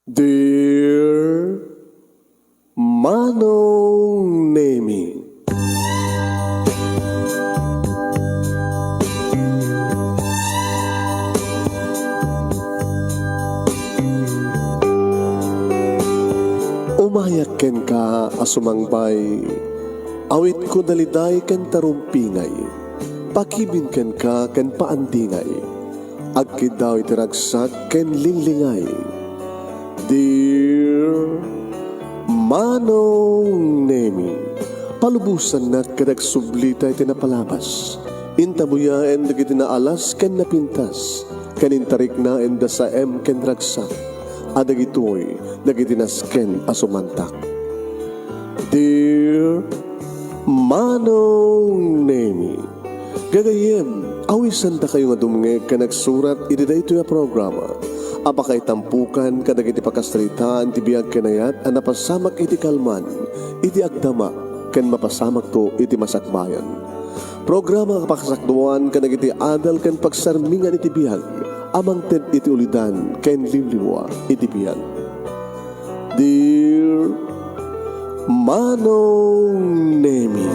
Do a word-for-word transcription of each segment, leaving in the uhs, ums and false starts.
Dear Manong Nemi. Umayak kenka a sumangbay, awitko daliday ken tarumpingay, pakibin kenka ken paandingay. Agkiddaw iti ragsak ken linglingay. Dear Manong Nemi, palubosannak ket agsublita iti napalabas. Intabuyaen dagiti naalas ken napintas, ken intariknaen da saem ken ragsak, a dagitoy dagiti nasken a sumantak. Dear Manong Nemi, gagayyem, awisandakayo nga dumngeg ken agsurat iti daytoy a programa a pakaitampokan kadagiti pakasaritaan ti biag ken ayat a napasamak iti kalman, iti agdama, ken mapasamakto iti masakbayan. Programa a pakasakduan kadagiti adal ken pagsarmingan iti biag a mangted iti ulidan ken liwliwa iti biag. Dear Manong Nemi.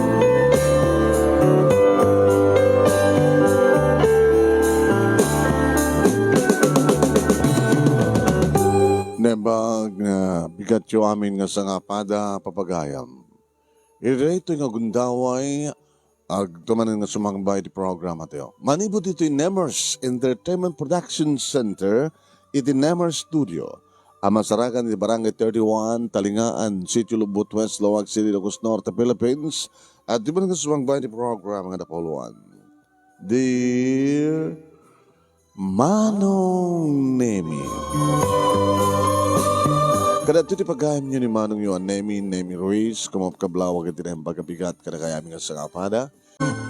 Naimbag nga bigatyo amin nga sangapada, papagayam. Iti daytoy nga gundaway, agtumanen nga sumangbay iti programa tayo. Manipud ditoy Nemers Entertainment Production Center, iti Nemers Studio, a masarakan iti Barangay thirty-one, Talingaan, Sitio Lubot West, Laoag City, Ilocos Norte, Philippines. Agtumanen nga sumangbay iti programa nga napauluan. Dear Manong Nemi. Kadagitoy ti pagayamyo ni Manongyo a Nemi, Nemi Ruiz, kumapkablawag iti naimbag a bigat kadagayami nga sangapada.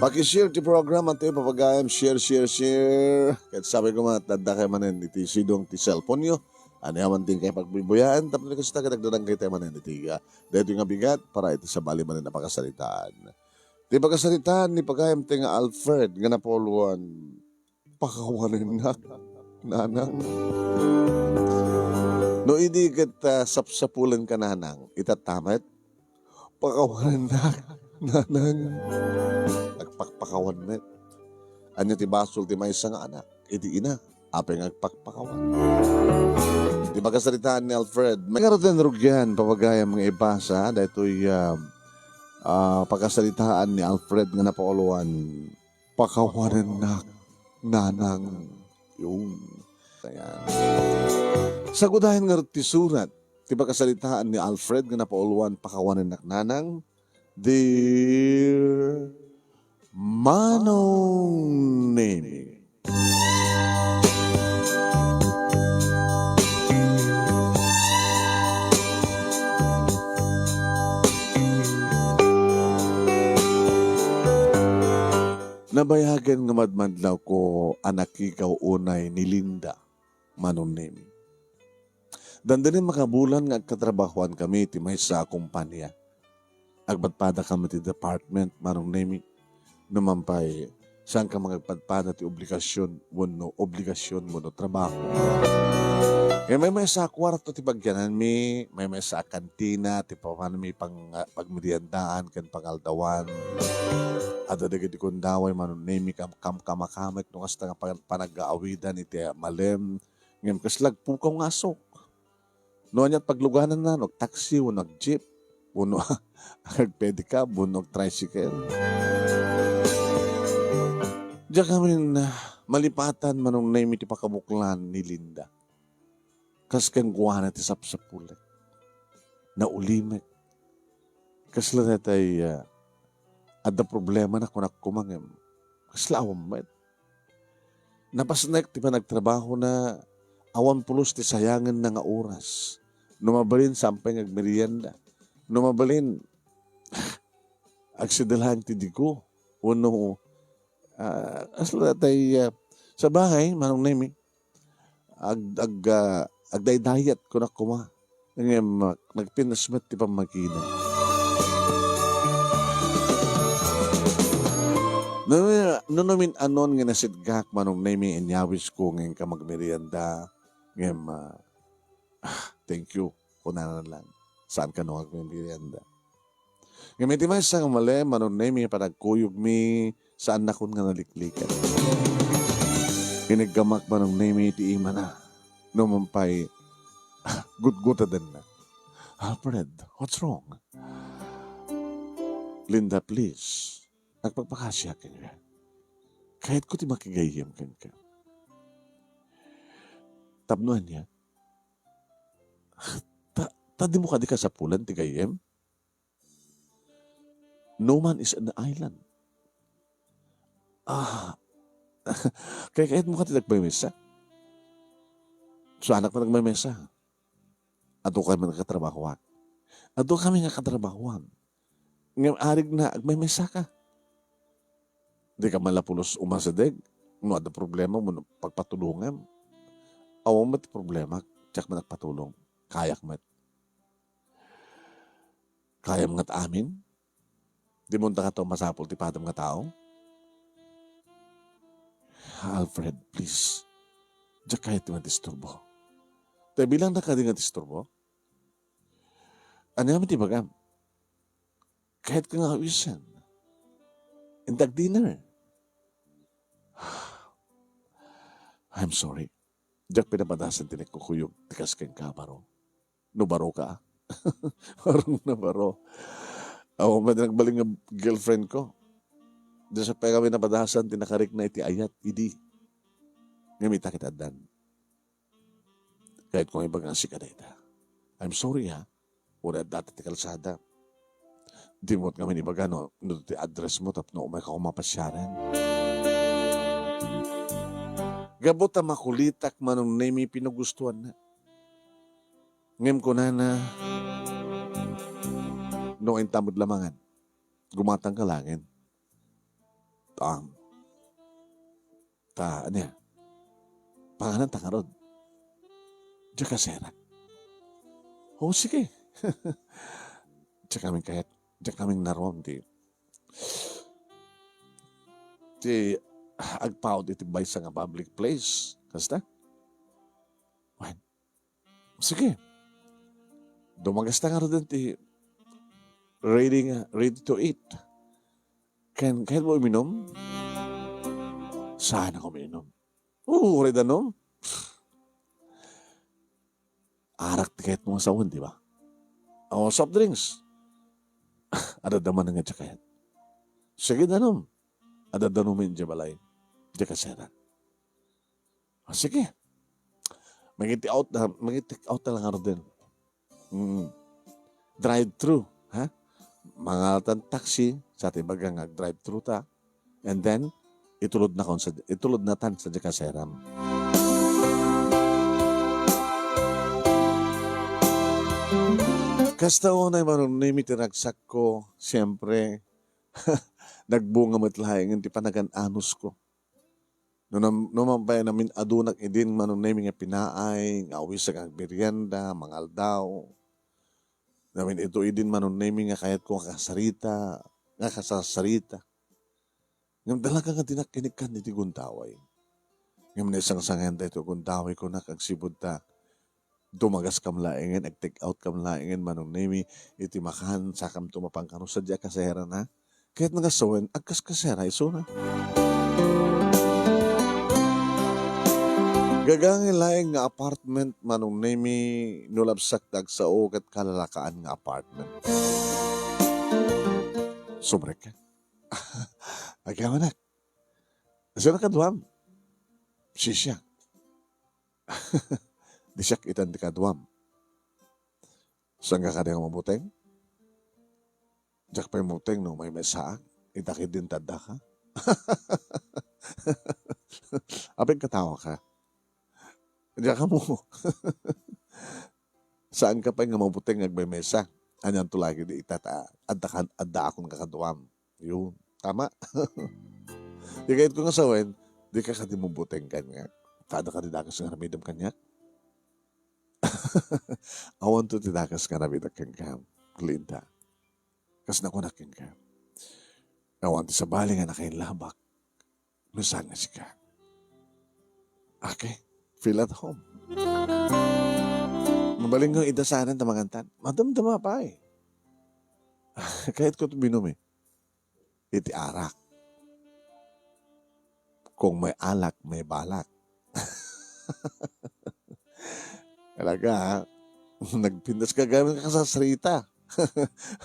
Paki-share ti programa tayo, papagayam, share, share, share. Ket sapay koma, adda kayo manen iti sidong ti cellphone-yo. Ania man ti inkay pagbuybuyaan, tapno kasta, ket agdadangkay tayo manen iti, ah, daytoy nga bigat para iti sabali manen a pakasaritaan. Ti pakasaritaan ni pagayam tayo nga Alfred nga napauluan. Pakawanennak, nanang. No idi ket, ah, sapsapulenka, nanang, itatta met, pakawanennak, nanang. Agpakpakawan met. Ania ti basol ti maysa nga anak iti ina? Apay nga agpakpakawan? Ti pakasaritaan ni Alfred. May ngarud nga rugian, papagayam nga ibasa, daytoy, ah, ah, pakasaritaan ni Alfred nga napauluan. Pakawanennak, nanang. Yun. Ayan. Sagudayen ngarud ti surat ti pakasaritaan ni Alfred nga napauluan, pakawanennak, nanang. Dear Manong Nemi. Nabayagen nga madmadlawko a nakikaw unay ni Linda, Manong Nemi. Dandani makabulan nga agkatrabahoan kami iti maysa a kompania. Agpadpada kami ti department, Manong Nemi. No man pay, saanka mangagpadpada ti obligasyon wenno obligasyon wenno trabaho. Kaya maymaysa a kuarto ti pagyananmi, maymaysa a kantina ti papanmi pang-, pagmeriendaan ken pangaldawan. Adda dagiti gundaway, Manong Nemi, kam-, kam-, kamakamek no kasta nga pan-, panagaawidan iti malem, ngem kasla agpukaw nga asok. No ania't paglugananna, no agtaksi, wenno agjeep, wenno agpedicab, wenno agtricycle. Diak ngamin, ah, malipatan, Manong Nemi, ti pakabuklan ni Linda. Kas kenkuana ti sapsapulek. Naulimek. Kasla daytay, ah, adda problemana, kunak koma, ngem kasla awan met. Napasnek ti panagtrabahona, awan pulos ti sayangenna nga oras. No mabalin, saan pay nga agmerienda. No mabalin, agsida laeng ti digo. Wenno, ah, kasla daytay, ah, sa bagay, Manong Nemi, ag-, ag-, ah, agdaydayat, kunak koma. Ngem, ah, nagpinas met ti pammagina. No, no, no, min-anon nga nasidgak, Manong Nemi, inyawisko nga inka magmerienda. Ngem, ah, ah, "Thank you," kunana lang. Saan kano nga agmemerienda. Ngem iti maysa nga mali, Manong Nemy, panagkuyogmi, saannakon nga naliklikan. Iniggamak, Manong Nemy, iti imana. Numan pay, gutgutadenna. "Alfred, what's wrong?" "Linda, please, agpakpakasiak kenka. Kayatko ti makigayyem kenka." "Tapno ania? Ta, ta dimo kadi kasapulan ti gayyem? No man is an island." "Ah, kay kayatmo kadi ti agmemesa?" "Saanak met agmemesa. Adu kami nga katrabahoak. Adu kami nga katrabahoan. Ngem arigna, agmemesaka. Dika man la pulos umasideg no adda problema wenno pagpatulongem. Awan met ti problemak, diak met agpatulong. Kayak met." "Kayam nga amin? Dimo unta kato masapul ti padam nga tao?" "Alfred, please. Diak kayat ti madisturbo." "Ta bilang na kadi nga disturbo? Ania met ti ibagam? Kayatka nga awisen. Inta ag-dinner." "I'm sorry. Diak pinapadasan ti nagkukuyog ti kas kenka, baro. No baro ka." Barong na baro. Awan met nagbalin nga girlfriend ko. Diak pay kami napadasan ti nakarikna iti ayat idi. Ngem ita ket addan. Kayatko nga ibaga nga sika dayta. I'm sorry, ha. Uray adda ti kalsada. Dimo met ngamin ibaga no, no ti address mo tapno umayka koma pasiaren. Gapu ta makulitak, Manong Nemy, pinagustuanna. Ngem kunana, "No inta met lamangan, gumatangka laengen. Tam, ta, ania? Pangananta ngarud. Diak kaserak." "O, sige." Diak kami kayat, diak kami naruam ti, ti agpaut iti maysa nga public place. Kasta? Wen, sige. Dumagasta ngaruden ti ready nga, ready to eat. Ken, kayatmo uminum? Saan ako uminum? Oo, uray danum. Arak ti kayatmo nga sawen, di ba? O, soft drinks. Adda man nga diak kayat. Sige, danum. Adda danum idiay balay. Diak kaserak. Ah, sige. Mangiti out na, mangiti out na lang ngaruden. Mm. Drive-thru, ha? Mangalatan taxi, sa ti baga nga drive-thru ta. And then, itulod na kon sa, itulod na tan sa diay kaseram. Kasta unay, Manong Nemy, ti ragsakko, siyempre, nagbunga met laengen ti panagan-anusko. No nam-, no man pay namin-adunak idin, Manong Nemy, nga pinaay, nga awisak agmerienda, mangaldaw. Namin-adu idin, Manong Nemy, nga kayatko nga kasarita, nga kasasarita. Ngem talaga nga dinak inikkan iti gundaway. Ngem naisangsangayan daytoy gundaway, kunak, agsipud ta dumagaskam laengen, ag-take out kam laengen, Manong Nemy, iti makan, sakamto mapan kano sadiay a kaseran, ha? Kayatna nga sawen, agkaskasera isuna. Gagangay laeng nga apartment, Manong Nemy, no labsak ta agsao ket kalalakaan nga apartment. Sumrek ka? Agyaman, nak. Sino kaduam? Sisiak. Di siak itan ti kaduam. Saanka kadi nga mabuteng? Diak pay mabuteng no maymaysaak. Ita ketdin ti addaka. Apay, katawa ka? Diak ammo. Saanka pay nga mabuteng nga agmaymaysa. Anianto laeng idi ita ta adda kan-, addaakon nga kaduam. Yun. Tama? Di kayatko nga sawen, dika kadi mabuteng kaniak. Ta adda kadi dakes nga aramidem kaniak? Awanto ti dakes nga aramidek kenka, Linda. Kas nakunak kenka, awan ti sabali nga nakainlabak no saan nga sika. Okay, feel at home. Balingo ida saan ta mangantan. Madamdama pay. Kayatko ti uminum eh. Iti arak. Kung may alak, may balak. Talaga, ha? Nagpintas ka gamit ka sa sarita.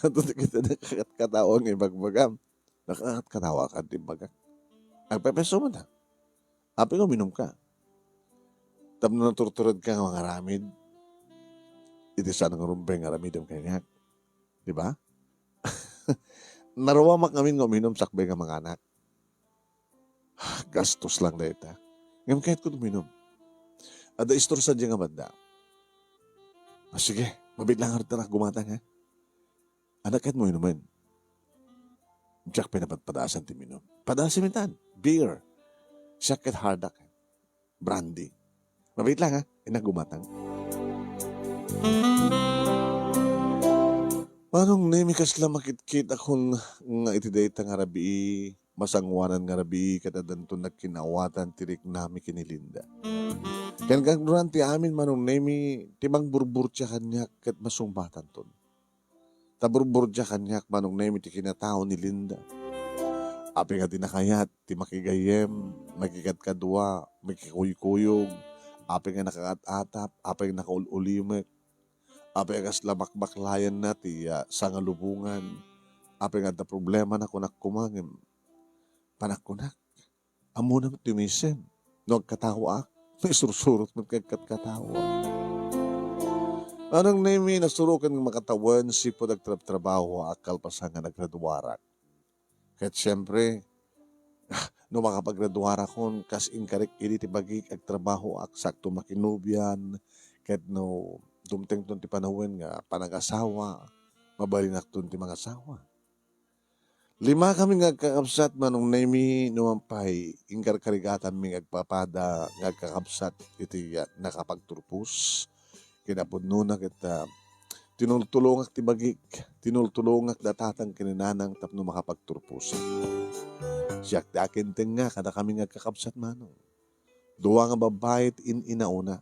Ato na kita nakakat-katawa nga ibagbagam. Nakakat-katawa ka, di baga? Agpepeso mo na. Apay nga uminum ka. Tapno naturtured ka nga mangaramid. Iti saan nga rumbeng nga aramidem kaniak. Di ba? Naruamak ngamin nga uminum sakbay nga manganak. Gastos lang dayta. Ngem kayatko uminum. Adda istor sadiay nga banda. Ah, sige, mabiit lang arta gumatang, ha? Anak, kayatmo inumen? Diak pinapadpadasan ti minum. Padasem itan. Beer. Siak ket hardak. Brandy. Mabiit lang, ha? Innak gumatang. Manong Nemi, kasla makitkitakon nga iti dayta nga rabii, masangoanan nga rabii, ket addanton nagkin-aawatan ti riknami ken ni Linda. Ken kangrunan ti amin, Manong Nemi, ti mangburburtia kaniak ket masungbatanton. Ta burburdia kaniak, Manong Nemi, ti kinatao ni Linda. Apay nga di nakayat ti makigayyem, makikadkadua, makikuykuyog, apay nga nakaat-atap, apay nga nakaul-ulimek, apay nga kasla bakbaklayanna ti, ah, sangalubongan, apay nga adda problemana kunak koma ngem panagkunak, ammona met ti umisem. No agkatawaak, maisursurot met nga agkatkatawa. Manong Nemi, nasuroken nga makatawen, sipud agtrabtrabahoak kalpasan nga naggraduarak. Ket siempre, no makapagraduarakon, kas inkarek idi ti bagik, agtrabahoak, sakto makinubian, ket no dumtengton ti panawen nga panagasawa, mabalinakton ti mangasawa. Lima kami nga agkakabsat, Manong Nemi, numan pay, inkarkarigatanmi nga agpapada nga agkakabsat iti, ah, nakapagturpos. Kinapudnona ket, ah, tinultulongak ti bagik, tinultulongak da tatang ken ni nanang tapno makapagturpos. Siak ti akintengnga kadakami nga agkakabsat, Manong. Dua nga babbai ti in-inauna.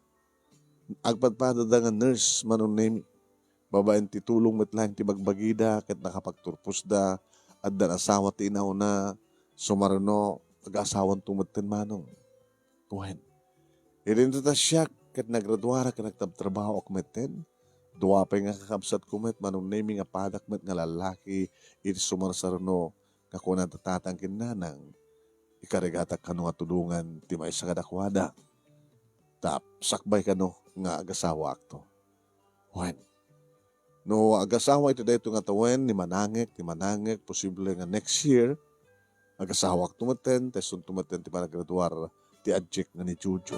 Agpadpadada nga nurse, Manong Nemi. Babaen ti tulong met laeng ti bagbagida ket nakapagturposda. Addan asawa ti inauna, sumarno, agasawanto metten, Manong. Wen, idinto ta siak ket nagraduarak ket nagtrabtrabahoak metten. Dua pay nga kakabsatko met, Manong Nemi, nga padak met nga lallaki iti sumarsarno nga kuna da tatang ken nanang, ikarigatak kano nga tulongan ti maysa kadakuada. Ta sakbay kano nga agasawaakto. Wen, no agasawa iti daytoy nga tawen, ni manangek, ni manangek, posible nga next year, agasawaakto metten, ta isunto metten ti panagraduar ti adiak nga ni Jojo.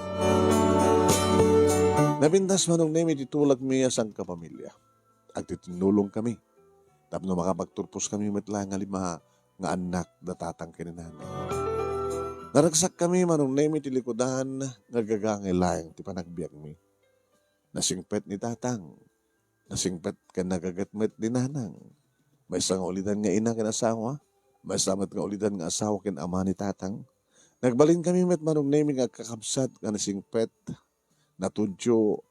Napintas, Manong Nemi, ti tulagmi a sangkapamilya. Agtitinnulongkami tapno makapagturposkami met laeng nga lima nga annak da tatang ken ni nanang. Naragsakkami, Manong Nemi, ti likudan nga agagangay laeng ti panagbiagmi. Nasingpet ni tatang, nasingpet ken nagaget met ni nanang. Maysa nga ulidan nga ina ken asawa, maysa met nga ulidan nga asawa ken ama ni tatang. Nagbalinkami met, Manong Nemi, nga agkakabsat nga nasingpet, natudyo,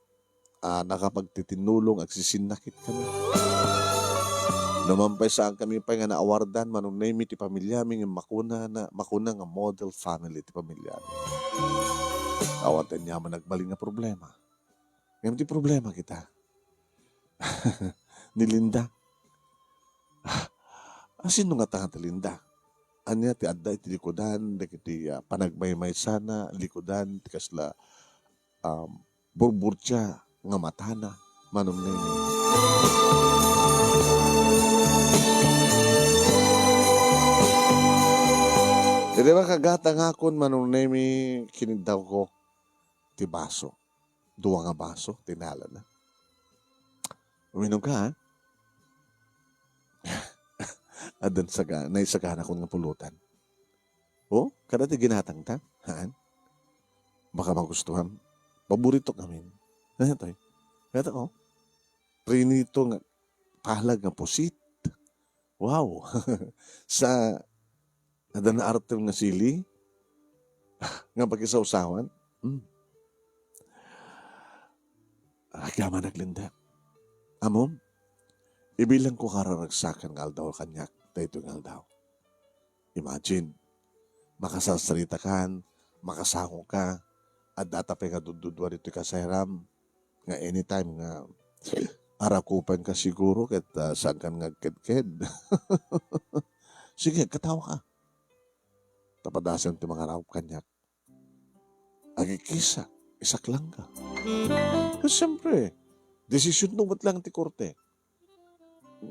a, nakapagtitinnulong, agsisinnakit kami. Numan pay, saankami pay nga naawardan, Manong Nemi, ti pamilyami ngem makuna na, makuna nga model family ti pamilyami. Awan ti aniaman nagbalin nga problema. Ngem ti problema kita, ni Linda. Ah, sino ngata ti Linda? Ania ti adda iti likudan dagiti, ah, panagmaymaysana, likudan ti kasla, um, burburtia nga matana, Manong Nemi? Iti makagatangakon, Manong Nemi, kiniddawko ti baso. Dua nga baso, tinalana. Uminum ka, ha? Addan saga-, naisaganakon nga pulutan. O, kada ti ginatangta, haan? Baka magustuhan. Paborito kami. Ano to, eh? Kata ko, prinito nga palag nga pusit. Wow! Sa adda naartem nga sili nga pakisawsawan. Mm. Agyamanak, Linda. Ammom, ibilangko kararagsakan nga aldaw kaniak daytoy nga aldaw. Imagine, makasarsaritakan, makasangoka, adda ta pay nga dududua ditoy kasayram, nga anytime nga arakupenka siguro ket, ah, saankan nga agkedked. Sige, agkataoka. Ta padasem ti mangarakop kaniak. Agikkisak, isaklang ka. Ket siyempre, desisyonmo met lang ti korte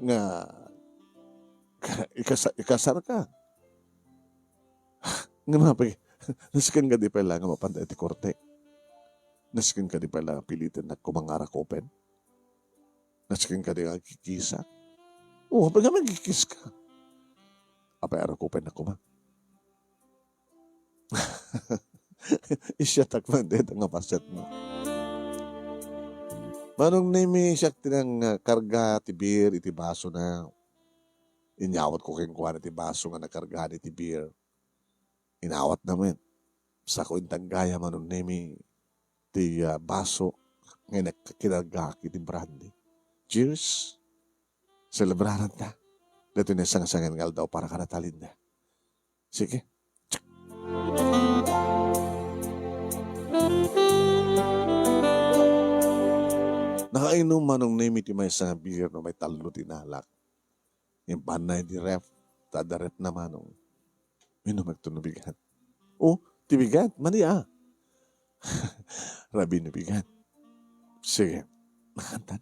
nga ikasa-, ikasar ka. Nga mapag-, nasken ka di pay la nga mapan daytoy korte. Nasken ka di pay la nga piliten nga kumang arakupen. Nasken ka di nga agkikisak. O, apay nga magkikis ka? Apay arakupen na kumang. Isyatak man dayta nga paset mo. Manong Nemi, siak ti nang, ah, karga ti beer iti baso na. Inyawat ko kenkuana ti baso nga nakarga iti beer. Inawat namin. Sako intang gaya, Manong Nemi, ti, ah, baso nga inak-, kinarga iti brandy. Cheers! Selebraran ta. Daytoy naisangsangan nga aldaw para kada talinda. Sige. Nakainom Manong Nemi ti maysa nga beer no may tallo ti inalak. Impanna iti ref, ta adda ref na Manong. Inumekto no bigat. O, ti bigat, mani a. Rabii no bigat. Sige, nakantan.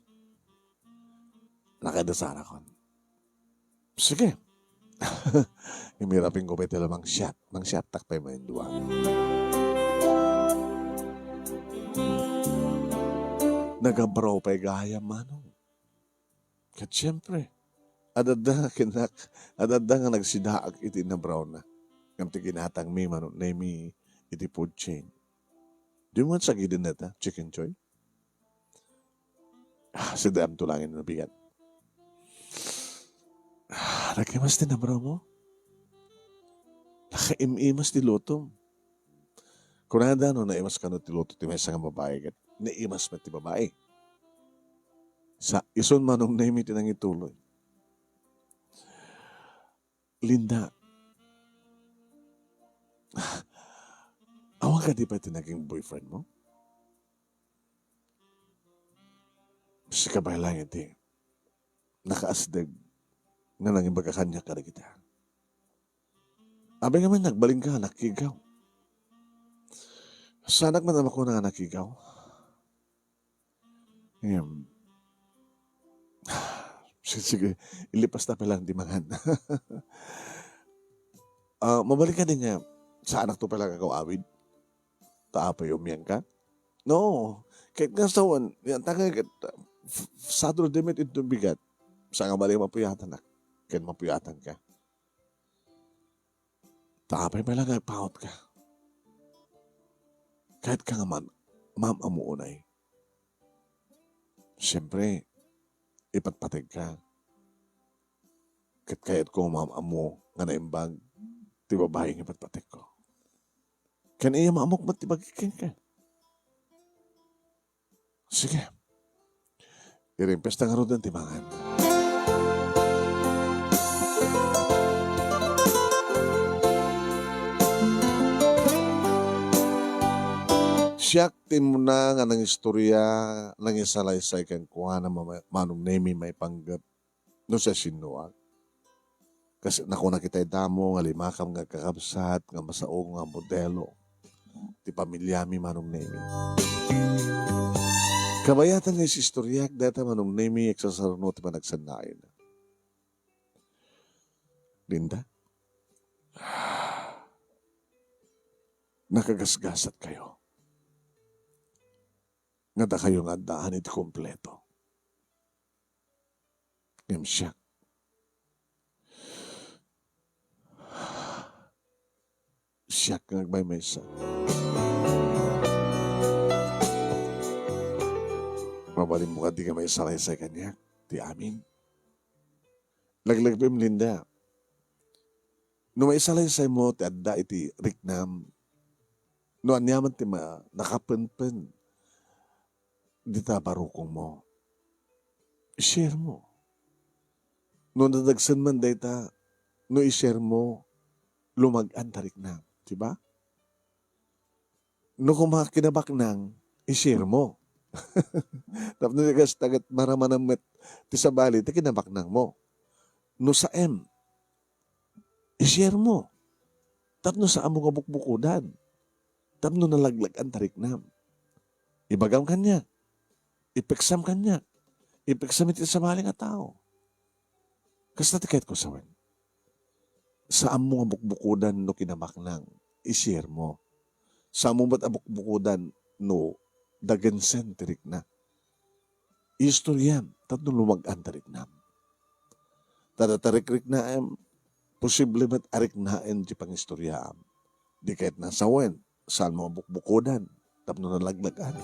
Nakadasarakon. Sige. Imirapin ko pay ti lumang shot. Mangshottak pay mayndua. Nagabraw pay gayam, Manong. Ket siempre, adda nga kinak-, adda nga nagsidaak iti inabraw na. Ngem ti ginatangmi, Manong Nemi, iti food chain. Dimo man sagiden dayta, Chicken Joy? Ah, saan to lang no bigat. Ah, nakimas ti nabraw mo? Nakaim-imas ti lutom. Kunada no naimas kano ti luto ti maysa nga babae, ket naimas met ti babae. Sa isun Manong Nemi ti nangituloy. Linda, awan kadi pay ti naging boyfriend mo? Sika pay lang iti nakaasdeg nga nangibaga kaniak kadagita. Apay ngamin nagbalinka a nakigaw? Saanak man a makuna nga nakigaw. Ngem, sige, sige, ilipasta pay lang ti mangan. Ah, mabalin kadi nga, saanak to pay lang agaw-awid? Ta apay umiangka? No, ket nga sawen, yan, ta nga ket, ah, f-, f-, Saturday met inton bigat. Sa nga bali mapuyatanak, ken mapuyatanka. Ta apay pay lang agpaotka? Kayatko nga man, maam-ammo unay. Siempre, ipatpategka. Ket kayatko nga maam-ammo nga naimbag ti babae nga ipatpategko. Ken iya maammok met ti bagik kenka. Sige. Irimpiesta ngaruden ti mangan. Siak ti immuna nga nangistoria, nangisalaysay kenkuana, Mama-, Manong Nemi maipanggep no siasinoak. Kas nakuna kitay damo nga limakam nga agkakabsat nga masao nga modelo ti pamiliami, Manong Nemi. Kabayatan nga isistoriak dayta, Manong Nemi, agsasaruno ti panagsannaayna. Linda, nakagasgasatkayo. Nga dakayo nga addaan iti kompleto. Ngem siak, siak nga agmaymaysa. Mabalinmo kadi nga maisalaysay kaniak ti amin? Laglagbem, Linda. No maisalaysaymo ti adda iti riknam, no aniaman ti ma-, nakapenpen, dita barukongmo. I-share mo. No nadagsen man dayta, no i-share mo, lumag-an ta riknam, di ba? No koma kinabaknang, i-share mo. Tapno di kasta ket maramanam met ti sabali ti kinabaknang mo. No saem, i-share mo. Tapno saam mo nga bukbukodan. Tapno nalaglag-an ta riknam. Ibagam kaniak. Ipeksam kaniak. Ipeksam iti sabali nga tao. Kasta ti kayatko sawen. Saam mo nga bukbukodan no kinabaknang, i-share mo. Saam mo met a bukbukodan no dagensen ti rikna. Istoriam, tapno lumag-an ta riknam. Ta data rikriknaem, posible met a riknaen ti pangistoriaam. Di kayatna sawen, saan mo a bukbukodan, tapno nalaglag-an.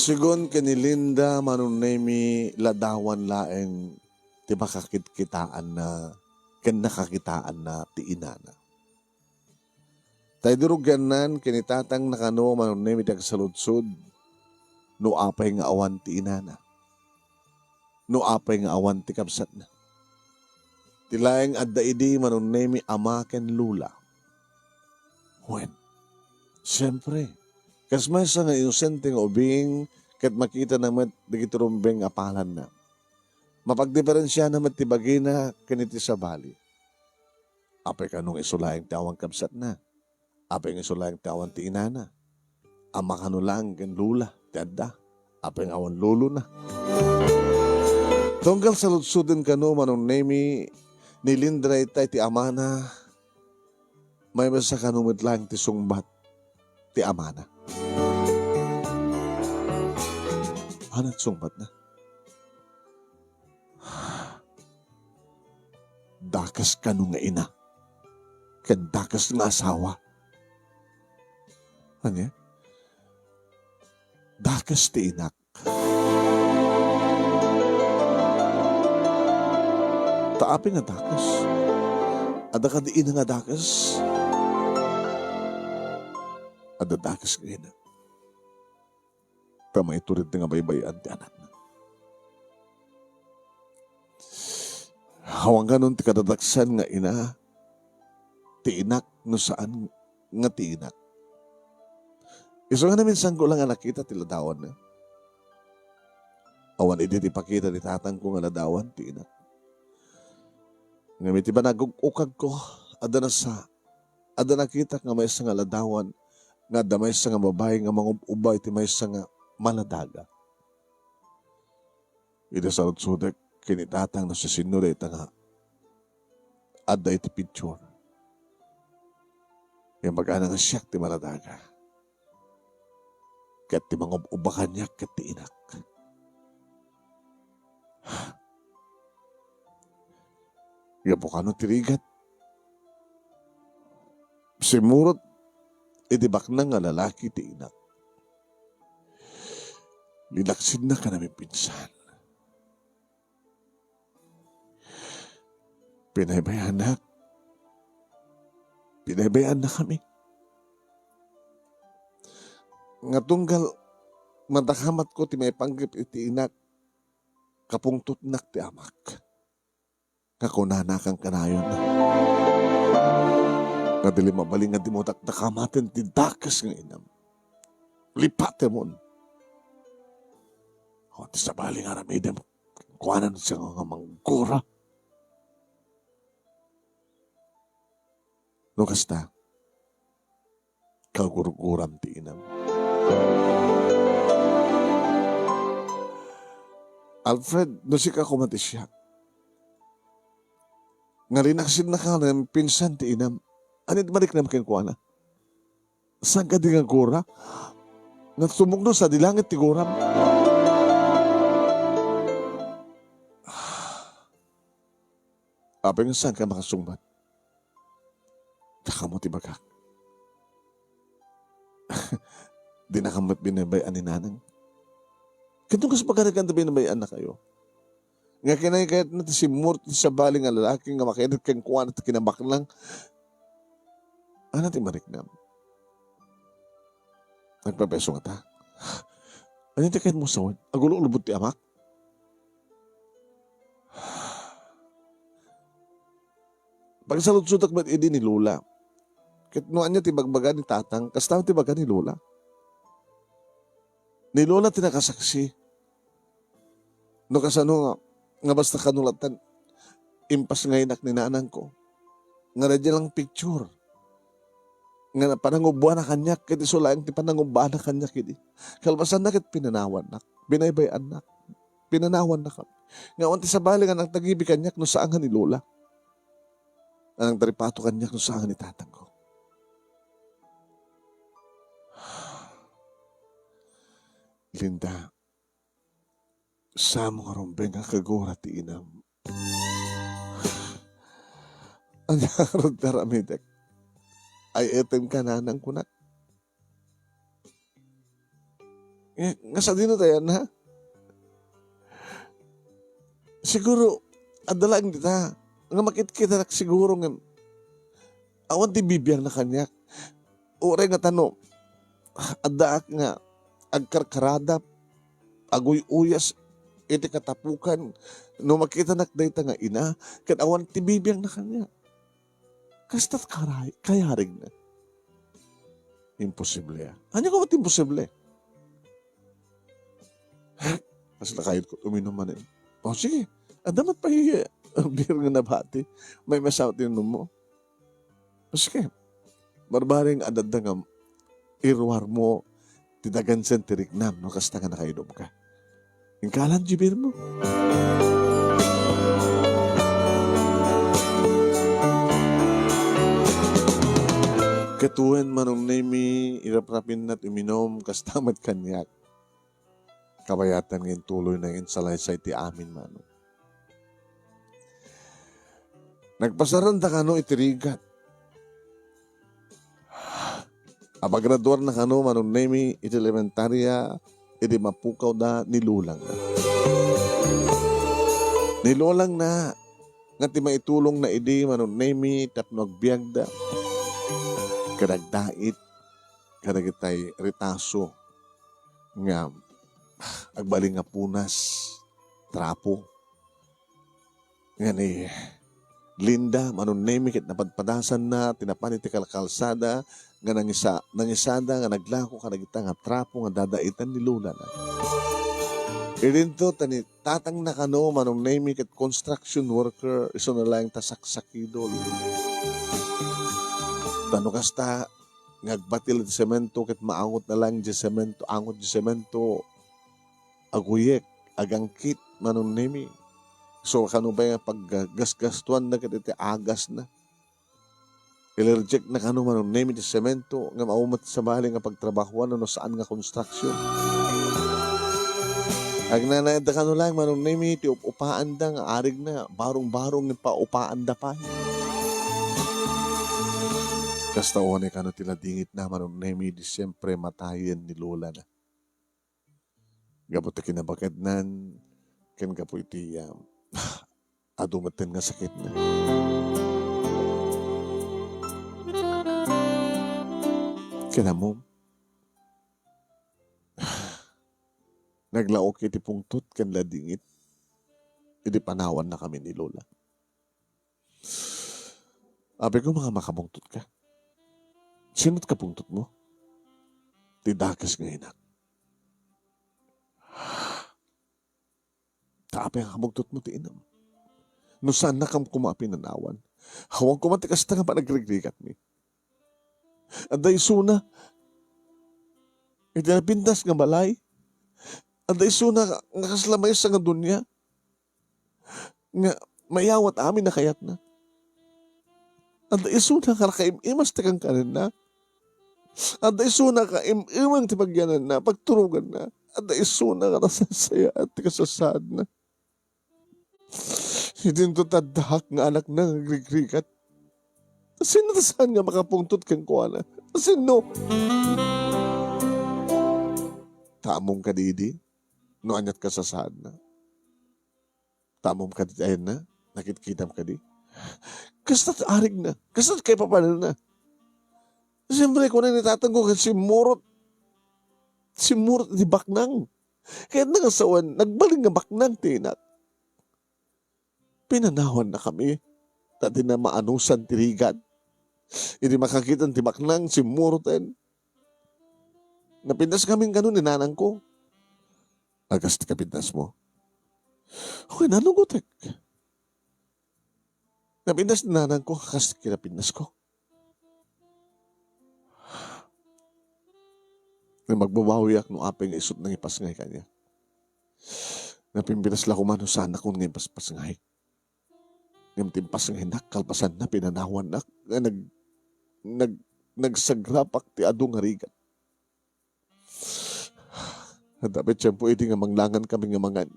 Segun ken ni Linda, Manong Nemi, ladawan laeng ti makakitkitaanna ken nakakitaanna ti inana. Ta idi rugiannan ken ni tatangna kano, Manong Nemi, ti agsaludsod no apay nga awan ti inana, no apay nga awan ti kabsatna. Ti laeng adda idi, Manong Nemi, ama ken lola. Wen, siempre, kas maysa nga inosente nga ubing, ket makitana met dagiti rumbeng a palanna. Mapagdiferensiana met ti bagina ken iti sabali. Apay kano nga isu laeng ti awan kabsatna? Apay nga isu laeng ti awan ti inana? Ama kano laeng ken lola ti adda? Apay nga awan lolona? Tunggal saludsoden kano, Manong Nemi, ni Linda dayta iti amana, maymaysa kano met laeng ti sungbat ti amana. Ano ti sungbatna? Dakes kano nga ina, ken dakes nga asawa. Ania? Dakes ti inak. Ta apay nga dakes? Adda kadi ina nga dakes? Adda dakes nga ina. Ta maitured nga baybay-an ti anakna. Awan kano ti kadadaksan nga ina ti inak no saan nga ti inak. Isu nga naminsanko la nga nakita ti ladawanna. Awan idi ti pakita ni tatangko nga ladawan ti inak. Ngem iti panaguk-ukagko, adda nasa-, adda nakitak nga maysa nga ladawan nga adda maysa nga babai nga mangub-uba iti maysa nga maladaga. Idi sarudsodek ken ni tatang no siasino dayta nga adda iti picture. Imbagana nga siak ti maladaga. Ket ti mangub-uba kaniak ket ti inak. Gapu kano ti rigat, simmurot iti baknang nga lalaki ti inak. Linaksidna ken a mipinsan. Pinaybay-anak. Pinaybay-annakami. Nga tunggal madakamatko ti maipanggep iti inak, kapungtotnak ti amak. Nga kunana kankanayon, nga di mabalin nga dimo dakdakamaten ti dakes nga inam. Lipatemon. O, ti sabali nga aramidem, kuanan siya nga manggura. No kasta, kagurguram ti inam. Alfred, no sika koma ti siak, nga linaksidnaka nga pinsan ti inam, ania ti mariknam kenkuana? Saan kadi nga gura? Nga sumugno sa di langit ti guram? Apay nga saan ka makasungbat? Dakamo ti bagak. Dinakam met binaybay-an ni nanang. Ket no kas pagarigan ta binaybay-annakayo, Nga kinaykayatna ti simmurot ti sabali nga lalaki nga makaited kenkuana ti kinabaknang. Ania ti mariknam? Nagpapiso ngata. Ania ti kayatmo sawen? Agululubod ti amak? Pagsaludsodak met idi ni Lola. Ket no ania ti bagbaga ni Tatang, kasta ti baga ni Lola. Ni Lola ti nakasaksi. No kasano nga, nga basta kano latta, impasngaynak ni nanangko. Nga daydiay lang picture. Nga panangubbuana kaniak, ket isu laeng ti panangubbaana kaniak idi. Kalpasanna ket pinanawannak, binaybay-annak, pinanawannak. Nga awan ti sabali nga nagtagibi kaniak no saan nga ni Lola. Nga nagtaripato kaniak no saan nga ni tatangko. Linda, saan mo nga rumbeng nga kagura ti inam. Ania ngarud ti aramidek? Ay, etem ka, nanang, kunak. Eh, nga sadino tayan, ha? Siguro, adda laeng dita. Nga makitkitanak siguro nga awan ti bibiangna kaniak. Uray nga tano, addaak nga agkarkaradap, aguy-uyas iti katapukan, no makitanak dayta nga ina, ket awan ti bibiangna kaniak. Kasta karay-, kayarigna. Imposible, ah. Ania koma ti imposible? Kasla kayatko uminum manen. O, sige. Adda met pay, eh, beer nga nabati. Maymaysa ti inummo. O, sige. Barbareng adda nga iruarmo ti dagansen ti riknam no kasta nga nakainumka. Inka laeng ti beer mo. Ket wen, Manong Nemy, iraprapinna ti uminum, kasta met kaniak. Kabayatan nga intuloyna nga insalaysay ti amin, Manong. Nagpasaranda kano iti rigat. Apagraduarna kano, Manong Nemy, iti elementaria, idi mapukawda ni lolangna. Ni lolangna, nga ti maitulongna idi, Manong Nemy, tapno agbiagda. Kadagdait, kadagitay retaso nga agbalin nga punas, trapo. Nga ni Linda, Manong Nemy, ket napadpadasanna ti napan iti kalkalsada nga nangisa-, nangisada nga naglako kadagita nga trapo nga dadaitan ni lolana. Idinto ta ni tatangna kano, Manong Nemy, ket construction worker, isuna laeng ta saksakidol. Ta no kasta, nga agbatil iti semento ket maangotna laeng diay semento, angot diay semento, aguyek, agangkit, Manong Nemy. So, kano pay nga paggasgastuanna ket iti agasna. Ilerjekna kano, Manong Nemy, ti semento, ngem awan met sabali nga pagtrabahoan no saan nga construction. Agnanayda kano laeng, Manong Nemy, ti up-upaanda nga arigna, barong-barong nga paupaanda pay. Kasta unay kano ti ladingitna, Manong Nemy, idi siempre matayen ni lolana. Gapu ti kinabakednan, ken gapu iti, ah, adu metten nga sakitna. Ket ammom, naglaok iti pungtot ken ladingit idi panawannakami ni Lola. Apay ko, nga makapungtot ka. Sino ti kapungtotmo? Ti dakes nga inak. Ta apay nga kapungtotmo ti inam? No saannakam koma a pinanawan, awan koma ti kasta nga panagrigrikatmi. Adda isuna iti napintas nga balay. Adda isuna nga kasla maysa nga dunia nga mayawat amin a kayatna. Adda isuna nga nakaim-imas ti kankanenna. Adda isuna nga im-imang ti pagyananna, pagturoganna. Adda isuna nga nasaysayaat ti kasasaadna. Idinto ta addaak nga anakna nga agrigrigat. Sino ti saan nga makapungtot kenkuana? Sino? Ta ammom kadi idi no aniat kasasaadna? Tamom kadi ti ayanna? Nakitkitam kadi? Kasta ti arigna. Kasta ti kaipapananna. Siyempre, kuna ni tatangko, ket simmurot. Simmurot iti baknang. Kayatna nga sawen, nagbalin nga baknang ti inak. Pinanawannakami, ta dina maanusan ti rigat. Idi makakitan ti baknang, simmuroten. Napintaskamin kano ni nanangko. Agas ti kapintasmo? Okay, nanugotek. Napintas ni nanangko, agas ti kinapintasko. Nga magbabawiak no apay nga isut nangipasngay kaniak. Napimpitas la koma no saanakon nga ipaspasngay. Ngem ti impasngaynak, kalpasanna, pinanawannak nga nag-, nag-, nagsagrapak ti adu nga rigat. Adda pay tiempo idi nga manglangan kami nga mangan.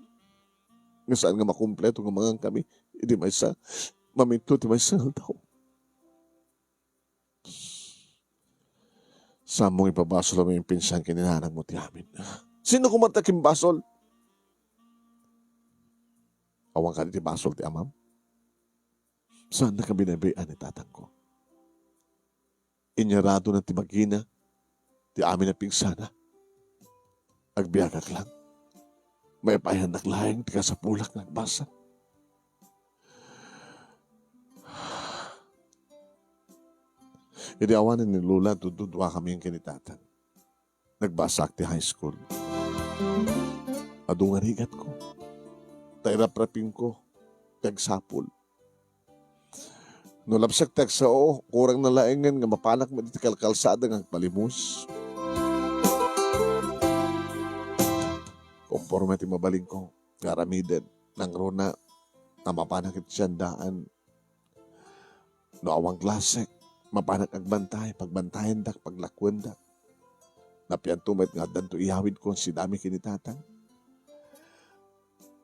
Nga saan nga makumpleto nga mangan kami idi maysa, maminto ti maysa nga aldaw. Saanmo nga ipabasol a maminsan ken ni nanangmo ti amin. Sino koma ti akimbasol? Awan kadi ti basol ti amam? Saannaka binaybayan ni tatangko. Inyaradona ti bagina, ti amin a pigsana. Agbiagak lang. Maipayannak laeng ti kasapulak nga agbasa. Idi awanen ni Lola, tudtuduakami ken ni Tatang. Nagbasaak ti high school. Adu nga rigatko. Ta iraprapingko ti agsapul. No lapsek ti agsao, kurang na laengen nga mapanak met iti kalkalsada nga agpalimus. Konforme ti mabalinko nga aramiden, nangruna a mapanak iti siandaan. No awan klase, mapanak agbantay, pagbantayendak, paglakuendak. Napianto met nga addanto iyawidko, sidami ken ni Tatang.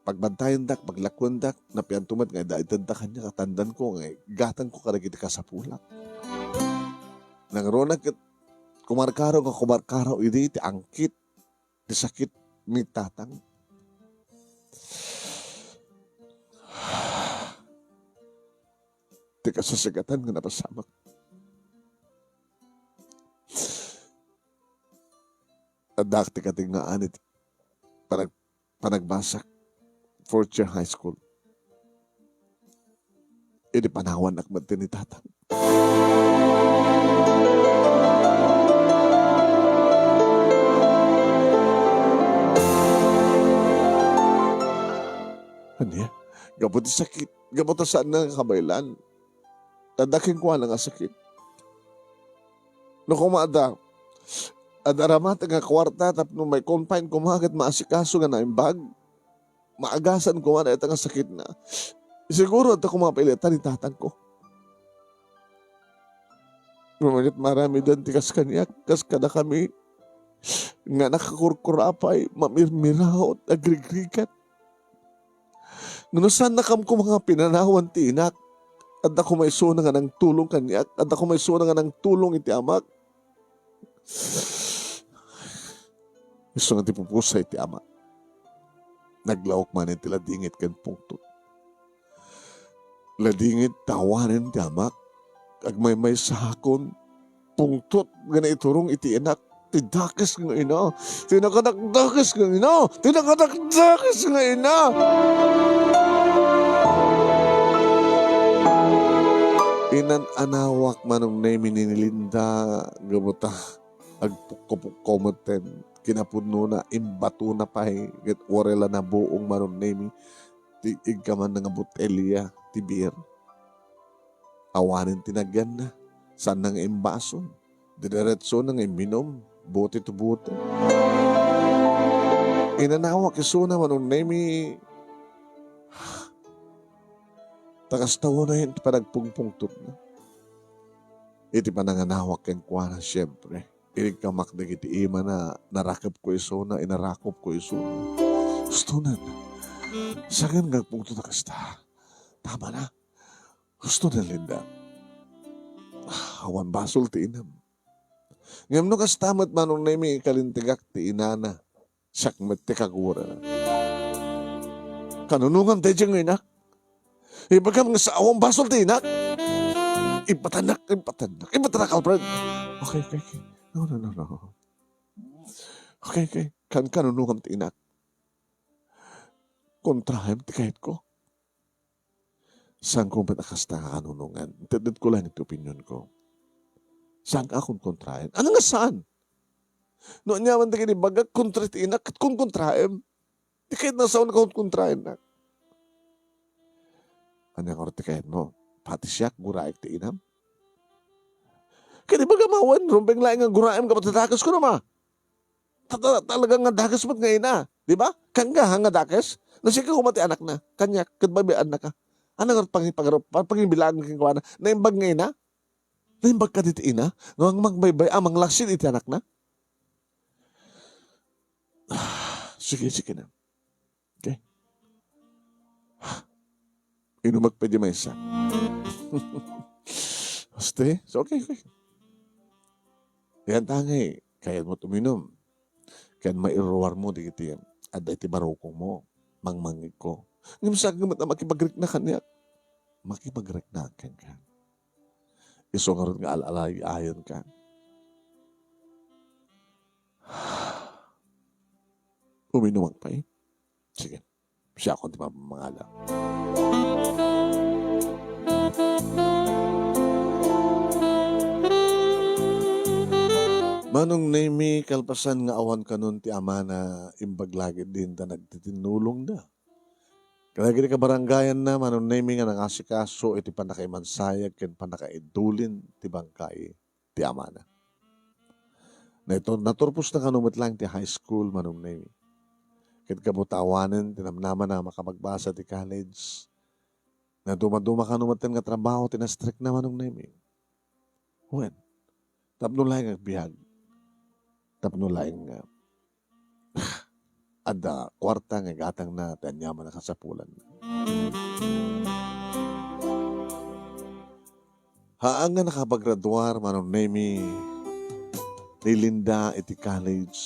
Pagbantayendak, paglakuendak, napianto met nga adda itedda kaniak, tandanko nga igatangko kadagiti kasapulak. Nangruna ket kumarkaro nga kumarkaro idi ti angkit ti sakit ni Tatang. Ti kasasagatan nga napasamak. Addaak ti katingaan iti panag-, panagbasak fourth year high school. Idi panawannak met ni Tatang. Ania? Gapu ti sakit, gapu ta saanna nga kabaelan. Adda kenkuana nga sakit. No koma adda, adda ramate nga kuarta tapno mai-confine koma ket maasikaso nga naimbag, maagasan koma dayta nga sakitna. Siguro adda koma pay latta ni tatangko. Ngem ket maaramiden ti kas kaniak, kas kadakami nga nakakurkurapay, mamirmiraot, agrigrigat. Ngem no saannakon koma nga pinanawan ti inak, adda koma isuna nga nangtulong kaniak, adda koma isuna nga nangtulong iti amak. Isu nga ti pupusa iti ama. Naglaok manen ti ladingit ken pungtot. Ladingit ta awanen ti amak, agmaymaysaakon, pungtot nga naiturong iti inak, ti dakes nga ina, ti nakadakdakes nga ina, ti nakadakdakes nga ina. Inan-anawak Manong Nemi ni Linda, gapu ta agpukko-pukko metten. Kinapudnona, imbatona pay, ket uray la nabuong Manong Nemi ti igkamanna nga botelya ti beer. Awanen ti nagyanna, saanna nga imbason. Didiretsona nga imminum, bote to bote. Inanawak isuna Manong Nemi, ta kasta unay ti panagpungpungtotna. Iti pananganawak kenkuana, siempre, inigkamak dagiti imana, narakepko isuna, inarakopko isuna. Hustonen, saan nga agpungtot a kasta? Tama na. Hustonen, Linda. Awan basol ti inam. Ngem no kasta met Manong Nemi, ikalintegak ti inana. Siak met ti kagurana. Kanunongam daydiay nga inak. Ibagam nga saan a basol ti inak. Ibatanak, ibatanak, ibatanak, Alfred. Okay, okay, okay. No, no, no, no. Okay, okay. Kan-, kanunongam ti inak. Kontraem ti kayatko. Saanko met a kasta nga kanunongan. Intedko laeng ti opinionko. Saanka a kontraen. Ano nga saan? No aniaman dagiti ibagak kontra ti inak, ket kontraem. Di kayatna a saanka kontraennak. Ania ngarud ti kayatmo? Pati siak, guraek ti inam? Ket ibagam a wen, rumbeng laeng nga guraem gapu ta dakes, kuno ma. Ta-, ta-, talaga nga dakes met nga ina, di ba? Kangga, ha, nga dakes? No sika koma ti anakna, kaniak, ket babaeannaka. Ania ngarud pangipagarup-, pa-, pangibilagan kenkuana? Naimbag nga ina? Naimbag kadi ti ina? Nga mangbaybay-, a, manglaksid iti anakna? Sige, sige na. Okay? Inumek pay di maysa. Aste? So, okay, okay. Yan tangay, kayatmo uminum. Ken mairuarmo dagiti adda iti barukongmo, mangmangngegko. Ngem saanka met a makipagrikna kaniak. Makipagrikna kenka. Isu ngarud nga al-alayayenka. Uminumak pay? Sige. Siakon ti mapamangala. Manong Nemi, kalpasan nga awan kanon ti amana, imbag la ketdin ta nagtitinnulongda. Kadagiti kabarangayanna, Manong Nemi, nga nangasikaso iti pannakaimansayeg ken pannakaidulin ti bangkay ti amana. Naitur-, naturposna kano met laeng ti high school, Manong Nemi. Ket gapu ta awanen ti namnamana a makapagbasa ti college, naduma-duma kano metten nga trabaho ti nastrikna, Manong Nemi. Wen, tapno laeng agbiag. Tapno laeng nga adda kuarta nga igatangna ti aniaman a kasapulanna. Haan nga nakapagraduar, Manong Nemi, ni Linda iti college.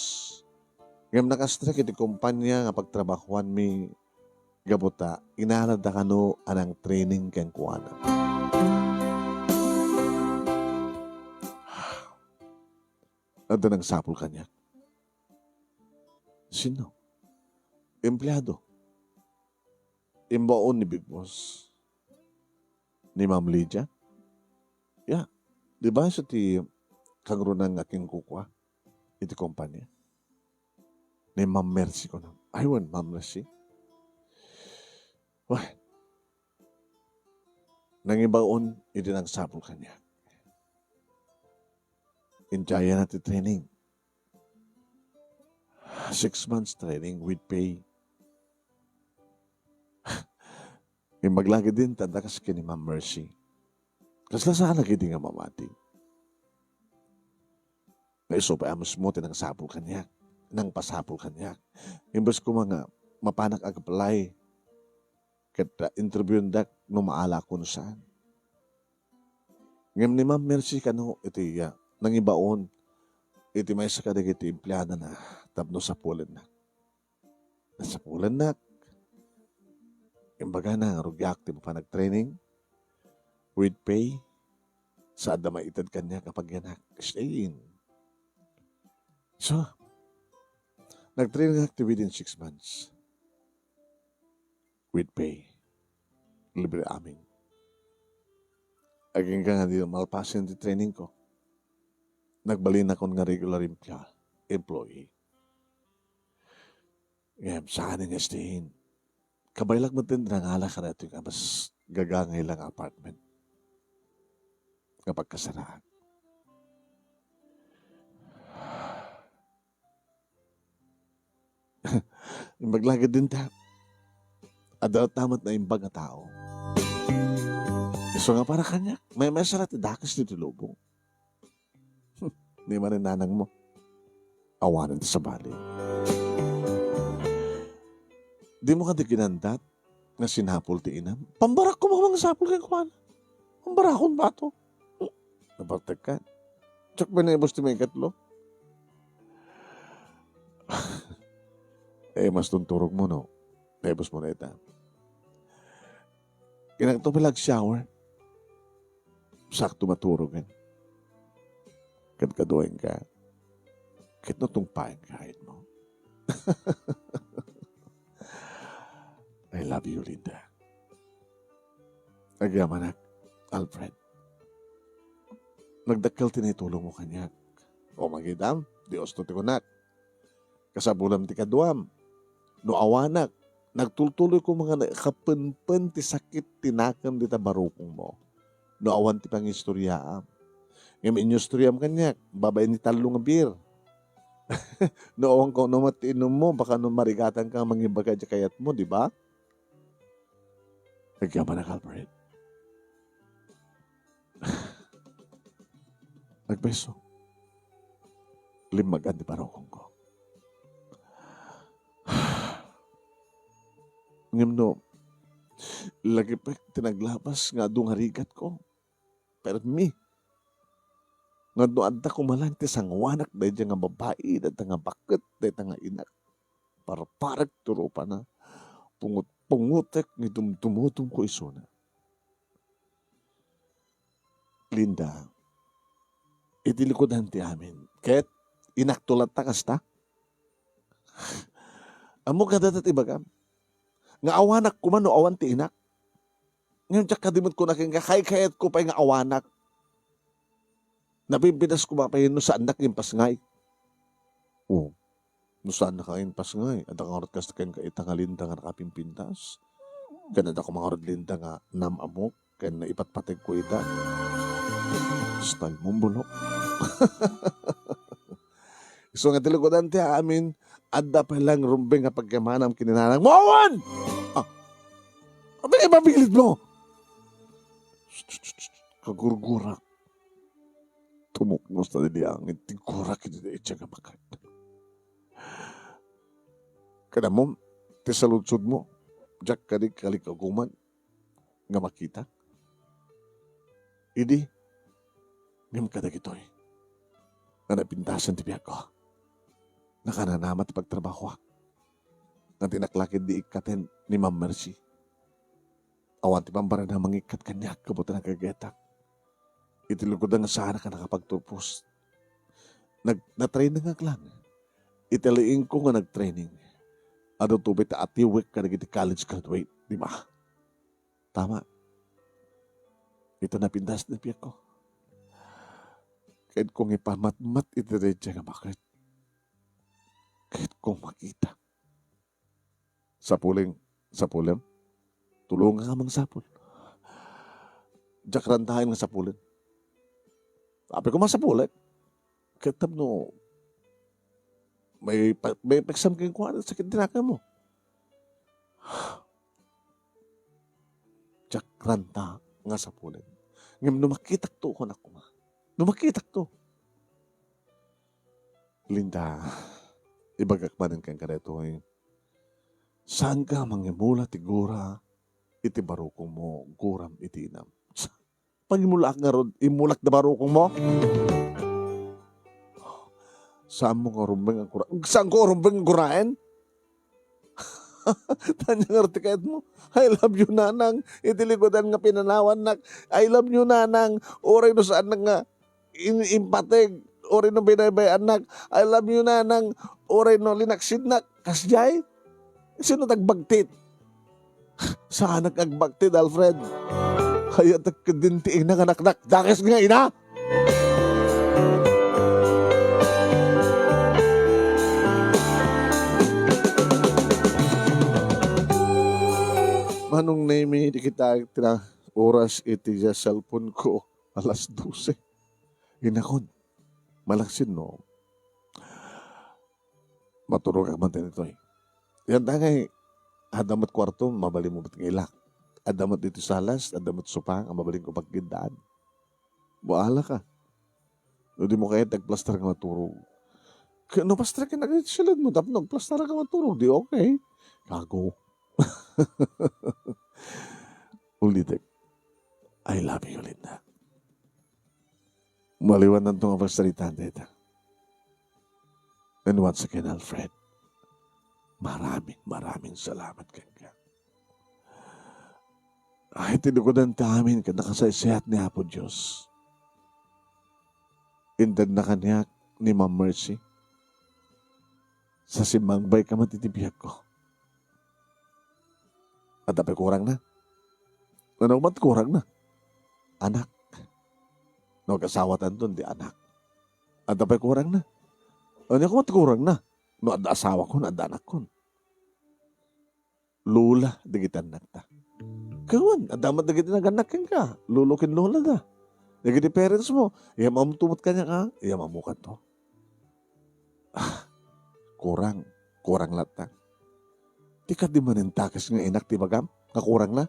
Ngem nakastrek iti kompania nga pagtrabahuanmi gapu ta inaradda kano a nang-training kenkuana. Adda nangsapul kaniak. Sino? Empleado. Imbaon ni Big Boss. Ni Ma'am Lydia. Ya. Di ba sa ti kangrunan nga kinkukua iti kompanya? Ni Ma'am Mercy ko na. Ay, wen, Ma'am Mercy. Wah. Nangibaon, idi nangsapul kaniak. Enjoy na ti training. Six months training with pay. Imbag la ketdin, tanda kas ken ni Ma'am Mercy. Kasla saan a ketdi nga mamati. Nga isu pay a mismo ti nangsapul kaniak, nangpasapul kaniak. Imbes koma nga mapanak ag-apply ket, ah, interviewenda no maalakon saan. Ngem ni Ma'am Mercy kano iti, ah, nangibaon iti maysa kadagiti empleadana tapno sapulennak. Nasapulennak. Imbagana nga rugiak ti mapan ag-training with pay. Sa adda maited kaniak a pagyanak. Stay in. So, nag-training ak ti within six months. With pay. Libre amin. Agingga nga di malpasen ti training ko. Nagbalinakon nga regular employ-, employee. Ngem, saan nga stay in. Kabaelak met ti nangala kadaytoy nga mas gagangay la nga apartment nga pagkasaraak. Imbag la ketdin ta, adda ta met naimbag nga tao. Isu nga para kaniak, maymaysa la ti dakes ditoy lubong. Ni manen nanangmo. Awanen ti sabali. Dimo kadi kinandat nga sinapul ti inam? Pambarak koma nga mangisapul kenkuana. Pambarakon bato. Nabartek ka. Check ba naibus ti maikatlo? Eh, mas tunturog mo, no? Naibus mo na ita. Kinakto pala ag-shower. Sakto maturogen. Ket kaduaenka, ket no tungpaenka, ayatmo. I love you, Linda. Agyamanak, Alfred. Nagdakkel ti naitulongmo kaniak. O, magidam, Dios to ti kunak. Kasapulam ti kaduam. No awanak, nagtultuloyko nga nakapenpen ti sakit ti nakem dita barukongmo. No awan ti pangistoriaam. Ngem inyustoriam kaniak, babaen ni tallo nga beer. No awan ko no met ti inummo, baka no marigatanka nga mangibaga iti kayatmo, di ba? Agyamanak, Alfred. Nagbeso. Limmagan ti barukongko. Ngem no, lagi pay ti naglabas nga adu nga rigatko. Permi. Nga no adda koma laeng ti sanguanak daydiay nga babai, dayta nga baket, dayta nga inak. Parparek ti rupana. Pungot-pungotek nga idumdumodumko isuna. Linda, iti likudan ti amin. Ket inakto latta kasta. Ammok a dayta ti ibagam. Nga awanak koma no awan ti inak. Ngem diak kadi met kuna kenka, kaykayatko pay nga awanak. Napimpitas koma pay no saannak impasngay. O, no saannak impasngay, adda ngarud kasta kenka ita nga Linda nga nakapimpintas? Ken adda koma ngarud Linda nga nam-amok ken naipatpategko ita? Style mo, bulok. Isu nga ti likudan ti amin, adda pay laeng rumbeng nga pagyamanam ken ni nanang. Awan! Ah! Apay ipapilit mo? Kagurgurak. Tumuknos ta didi angin ti gurak iti daydiay nga baket. Kada mo, ti saludsodmo, diak kadi kalikaguman nga makita. Idi, ngem kadagitoy, nga napintasen ti biagko. Nakananama ti pagtrabahoak. Nga ti naklakid di ikkaten ni Ma'am Mercy. Awan ti pambarada mangikkat kaniak gapu ta nagagayatak. Iti likudan nga saanak a nakapagturpos. Nag-, natrainingak lang. Iti aliingko nga nagtraining. Adu to pay ta atiwek kadagiti college graduate, di ba? Tama. Ita napintas ti biagko. Ket kung ipamatmat iti daydiay nga baket. Ket kung makita. Sapuleng, sapulem. Tulongak a mangsapul. Diak rantaen nga sapulen. Apay ko masapulen. Ket tapno may pa-, may paksam kenkuana, sakit ti nakemmo. Diak ranta nga sapulen. Ngem no makitakto, kunak koma. No makitakto. Linda, ibagak manen kenka daytoy. Saanka mangimula ti gura iti barukongmo, guram iti inam. Pangimulaak ngarud, imulak da barukongmo? Saanmo nga rumbeng a gura-, saanko rumbeng a guraen? Tanya ngarud ti kayatmo. I love you, nanang. Iti likudan nga pinanawannak. I love you, nanang. Uray no saannak nga in-, impateg, uray no binaybay-annak, "I love you, nanang," uray no linaksidnak, kasdiay? Sino tagbagtit? Saanak agbagtit, Alfred. Hayatek ketdin ti ina nga naknakdakes nga ina. Manong Nemi, di kita tina oras iti cellphone ko, alas dose. Inakon, malaksid no maturogak man ditoy. Yan dagay, adda met kuarto, mabalinmo met nga ilak. Adda met ditoy salas, adda met sopa, nga mabalinko paggiddaan. Buala ka. No dimo kayat agplastar nga maturog. Kaya no plastar ka na, silid mo, tapno agplastar ka maturog, di okay. Gago. Ulitek. I love you, Linda. Maliwananto nga pagsaritaan dayta. And once again, Alfred, maraming, maraming salamat kenka. Ay, tinugodan ti amin ket nakasaysayat ni Apo Dios. Intedna kaniak ni Ma'am Mercy. Sa simmangbay ka met iti biagko. Adda pay kurangna? Ano met kurangna? Anak. No, kasawatanton ti anak. Adda pay kurangna? Ania met kurangna? No, adda asawakon, adda anakkon. Lola dagiti annakta. Kawan, adda met dagiti nagannak kenka, lolo ken lola da. Dagiti parents mo, iyam-amto met kaniak, a? Iyam-ammokanto. Ah, kurang, kurang latta. Ti kadi manen takes nga inak ti bagam, nga kurangna?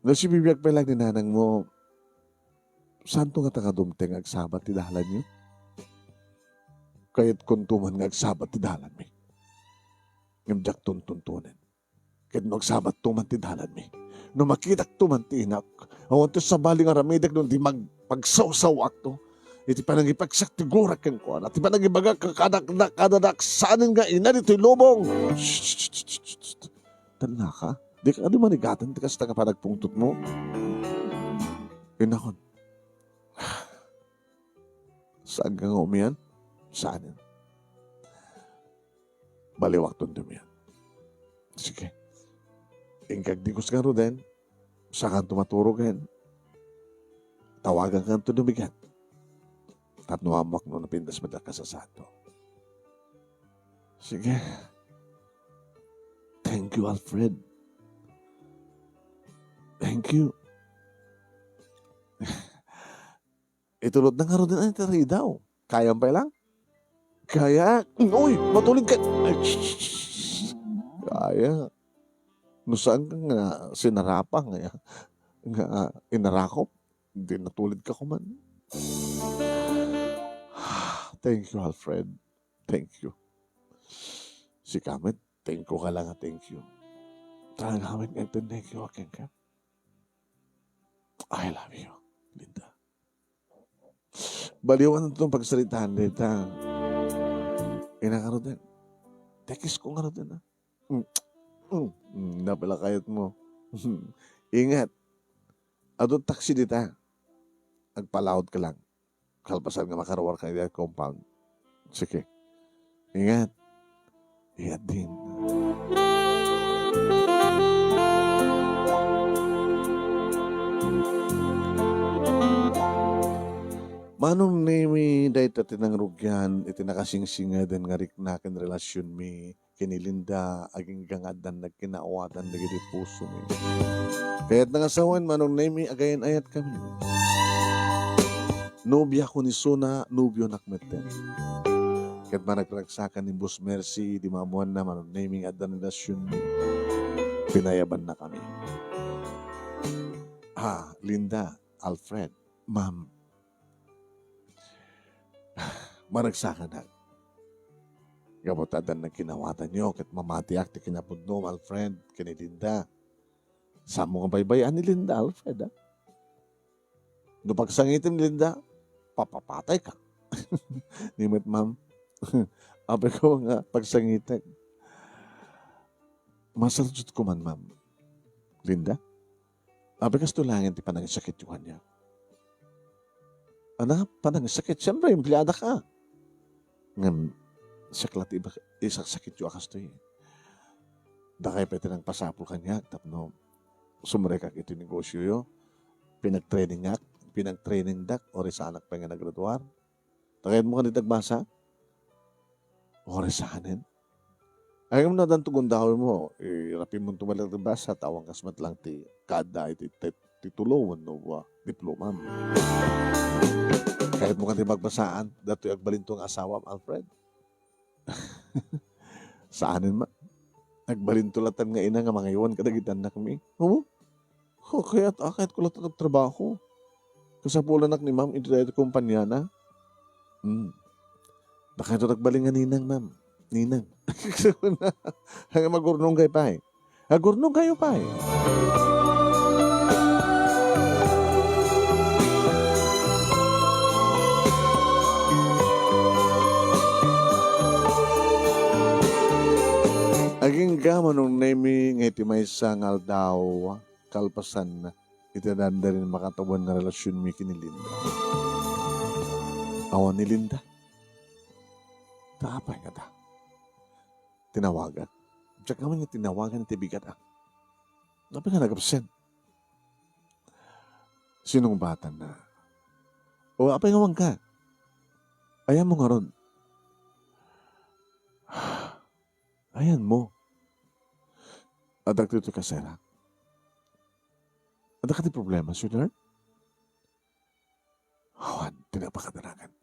No, sibibiag pay lang ni nanang mo, saanto ngata nga dumteng nga agsabat ti dalanyo? Kayatkonto man nga agsabat ti dalanmi. Ngem diak tuntuntunen. Ket no agsabatto man ti dalanmi, no makitakto man ti inak, awan ti sabali nga aramidek no di mag-, pagsawsawakto. Iti panangipagsak ti gurak kenkuana, ti panangibagak kadadak, kadadak, saanen nga ina ditoy lubong. Shh, shh, shh, shh, shh. Tannaka, di ka kadi manigatan ti kasta nga panagpungtotmo? Inakon. Saan ka nga umian? Saanen? Baliwakton ti umian. Sige. Inka agdikos ngaruden, sakanto maturog ken tawagankanto no bigat. Tapno ammoak no napintas met a kasasaanto. Sige. Thank you, Alfred. Thank you. Itulotna ngaruden, ay, taridaw. Kayam pay lang? Kaya, uy, matulid ka. Ay, shh, shh, shh. Kaya. No saan ka nga sinarapa nga, nga inarakop, di natulid ka kuman. Thank you, Alfred. Thank you. Sika met, thank you ka lang, thank you. Talaga met nga thank you, kenka. I love you, Linda. Baliwan itong pagsalitaan dita. Ina ngaruden. Text ko ngaruden, a. Mm. Mm. Mm, napalakayat mo. Ingat. Adu taxi dita. Agpalaod ka lang. Kalpasan nga makaruar ka iti compound. Sige. Ingat. Ingat din. Manong Nemi, dayta ti nangrugian iti nakasingsingeden nga rikna ken relasionmi ken ni Linda, agingga nga addan nagkinaawatan dagiti pusomi. Kayatna nga sawen, Manong Nemi, agayan-ayatkami. Nobiako ni Sona, nobionak metten. Ket managragsakan ni Boss Mercy, idi maammoanna, Manong Nemi, nga addan relasionmi, pinayabannakami. Ah, Linda, Alfred, ma'am, managsakanak. Gapu ta addan nagkinawatanyo, ket mamatiak ti kinapudno, Alfred, ken ni Linda. Saanmo nga baybay-an ni Linda, Alfred, a? No pagsangitem ni Linda, papapatayka. Ni met, ma'am. Apay ko nga pagsangitek. Masarsutko man, ma'am. Linda? Apay kastoy laeng ti panangsakityo kaniak? Ana, panangsakit? Siyempre, empleada ka. Ngem, siak la ti iba-, isaksakityo a kastoy. Dakay pay ti nangpasapul kaniak tapno sumrekak iti negosioyo. Pinagtrainingak, pinagtrainingdak, uray saanak pay nga nagraduar. Takayatmo kadi ti agbasa? Uray saanen. Ay, ngem no addanto gundawem mo, irapimmonto met laeng ti basa, ta awan kas met laeng ti kaadda iti tit-, titulo wenno, ah, diplomam. Kayatmo kadi magbasaan, datoy agbalinto nga asawam, Alfred? Saanen ma-, agbalinto latta nga ina nga mangaywan kadagiti annakmi. Humo? Ho, kayat-, ah, kayatko latta agtrabaho. Kasapulanak ni ma'am iti daytoy kompaniana. Hmm. Dakayto agbalin nga ninang, ma'am. Ninang. Nga agurnonggay pay. Agurnonggayo pay. Agingga Nung nemi nga iti maysa nga aldaw, kalpasan iti adda rin makatawen nga relasionmi ken ni Linda. Awan ni Linda. Ta apay ngata? Tinawagan. Diak ngamin nga tinawagan iti bigat, a. Apay nga nagabsent? Sinungbatanna. O, apay nga awan ka? Ayanmo ngarud. Ayanmo. Adda ditoy kasarak. Adda kadi problema, sweetheart? Awan, ti napakadanagan.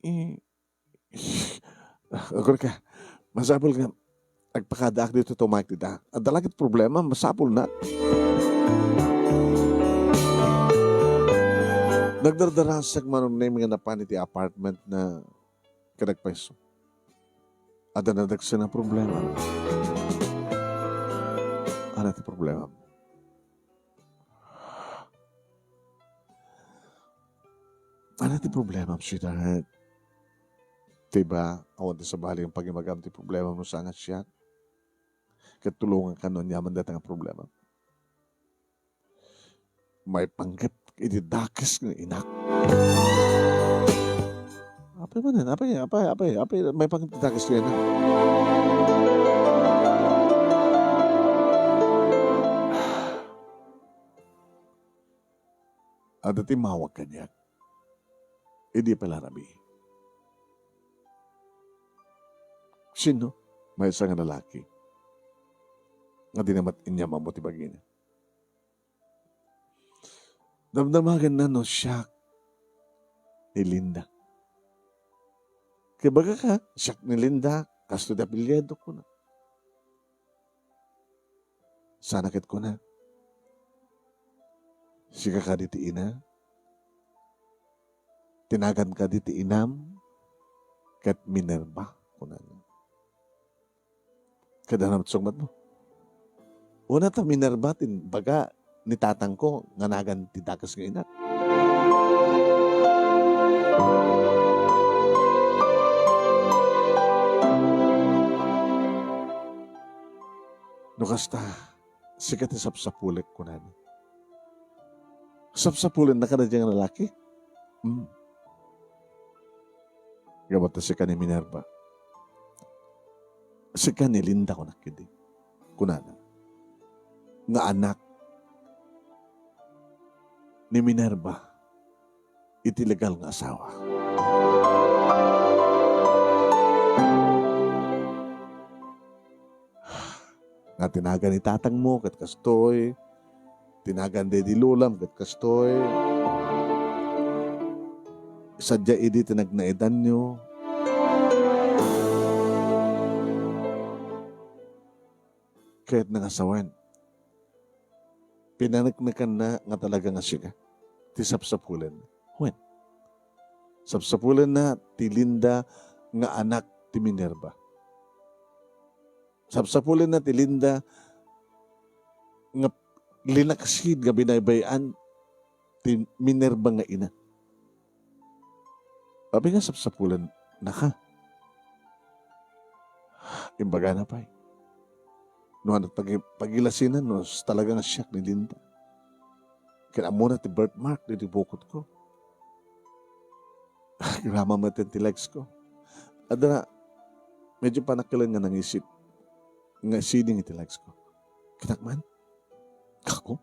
Eh, agur ka, masapul nga agpakadaak ditoy tumayek dita. Adda la ket problema, masapulna. Nagdardarasag manen nga napan iti apartment na kadagpayso. Adda nadagsen a problema. Ania ti problema? Ania ti problema, sweetheart? Ti ba, awan ti sabali nga pagimagam ti problema no saan nga siak? Ket tulonganka no aniaman dayta nga problema. Maipanggep iti dakes nga inak. Apay manen, apay, apay, apay, apay, maipanggep iti dakes nga inak. Adda timmawag kaniak. Idi pay la rabii. Sino? Maysa nga lalaki. Nga di na met inyam ammo ti bagina. Damdamaganna no siak ni Linda. Ket ibagak, siak ni Linda, kastoy ti apelyido, kuna. Sana ket kuna, sika kadi ti ina? Ti nagan kadi ti inam ket Minerva, kunana. Kada namtsong met mo. Una ta Minerva ti baga ni tatangko nga nagan ti dakes nga inak. No kasta, sika ti sapsapulek, kunana. Sapsapulenna kadagidiay nga lalaki? Hmm. Gapu ta sika ni Minerva. Sika ni Linda, kunak idi. Kunana. Nga anak ni Minerva iti legal nga asawa. Nga ti nagan ni tatangmo ket kastoy, ti nagan daydi lolam ket kastoy. Sadiay idi ti nagnaedanyo. Ket nangasawen, pinaneknekanna nga talaga nga sika ti sapsapulen. Wen, sapsapulenna ti Linda nga anak ti Minerva. Sapsapulenna ti Linda nga linaksid nga binaybay-an ti Minerva nga ina. Apay nga sapsapulennaka? Imbagana pay. No ania pagi-, pagilasinan no talaga nga siak ni Linda. Ket ammona ti birthmark ditoy bukotko. Agraman met ti legs ko. Adda, medyo panakkelen nga nangisit nga siding iti legs ko. Kitak man? Kako?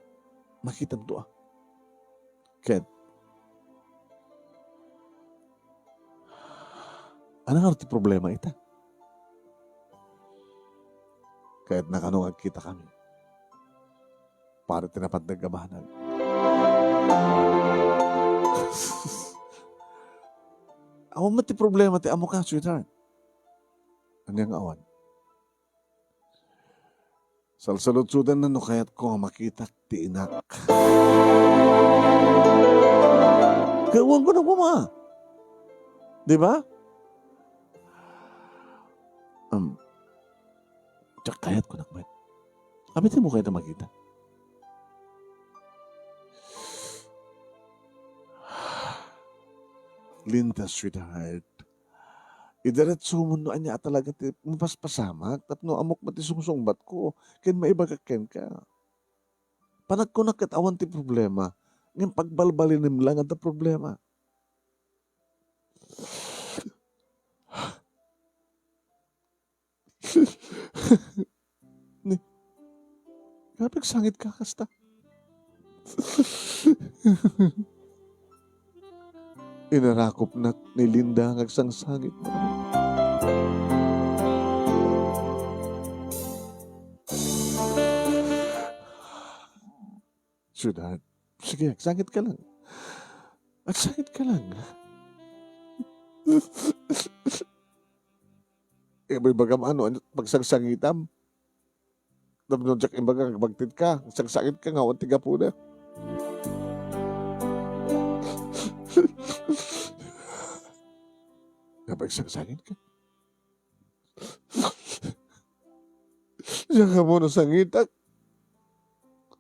Makitanto a. Ket, ania nga ti problema ita? Ket nakano nga agkita kami? Pare ti napatnag a banag. Awan met ti problema ti ammoka, sweetheart. Ania nga awan? Salsaludsodanna no kayatko nga makitak ti inak. Kawan ko na kuma. Di ba? Um, Diak kayat, kunak met. Apay ti mo kayat a makita? Linda, sweetheart, Idiretsomon no ania a talaga ti mapaspasamak tapno ammok met ti sungsungbatko ken maibagak kenka. Panagkunak ket awan ti problema, ngem pagbalbalinem laeng adda problema. Ni, nga agsangitka kasta? Inarakopnak ni Linda nga agsangsangit. Siudad. Sige, agsangitka lang. Agsangitka lang. Ibagam ano, ano, pagsangsangitam? Tapno diak ibaga nga agmagtitka, agsangitka nga awan ti gapuna. Nga pagsangsangitka? Diak ammo no sangitak.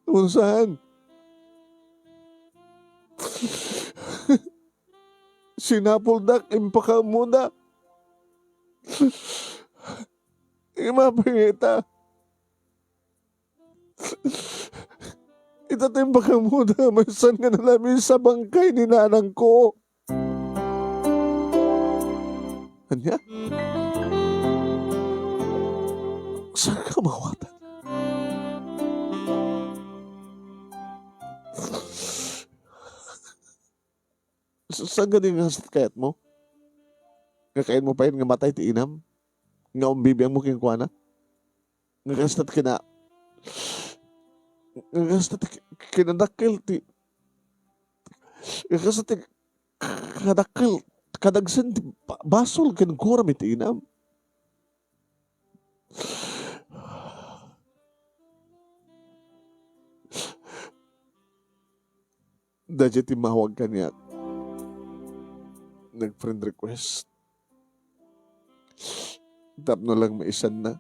Unsan? Sinapuldak, impakaammoda. Imapay nga ita. Ita ti impakaammoda, maysan nga nalamiis a bangkay ni nanangko. Ania? Saan ka mawatan? Sa-, saan ka di nga kayatmo? Nga kayatmo pay nga matay ti inam? Nga umbibiangmo kenkuana? Nga kasta ti kina-, nga kasta ti ki-, kinadakkel ti, nga kasta ti kadakkel, kadagsen ti ba-, basol ken gura met ti inam. Daydiay timmawag kaniak. Nag-friend request. Tapno lang maisenna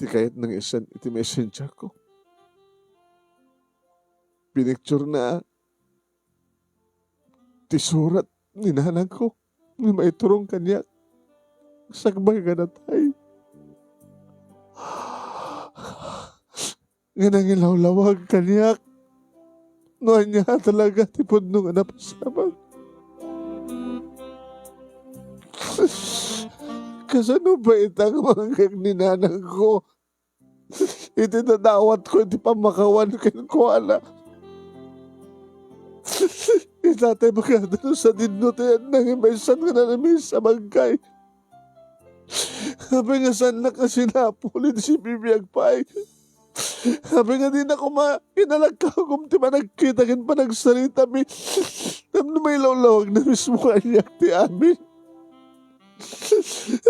ti kayatna nga isen iti messenger ko. Pinicturena ti surat ni nanangko nga maiturong kaniak sakbay nga natay. Nga nangilawlawag kaniak no ania talaga ti pudno nga napasamak. Kasano pay ita nga mangngeg ni nanangko iti nadawatko iti pammakawan kenkuana? Ita ti magada no sadino ti nangin maysan nga nalamiis a bangkay. Apay nga saannak a sinapul iti sibibiag pay? Apay nga dina koma inalagkagum ti panagkita ken panagsaritami tapno mailawlawagna mismo kaniak ti amin?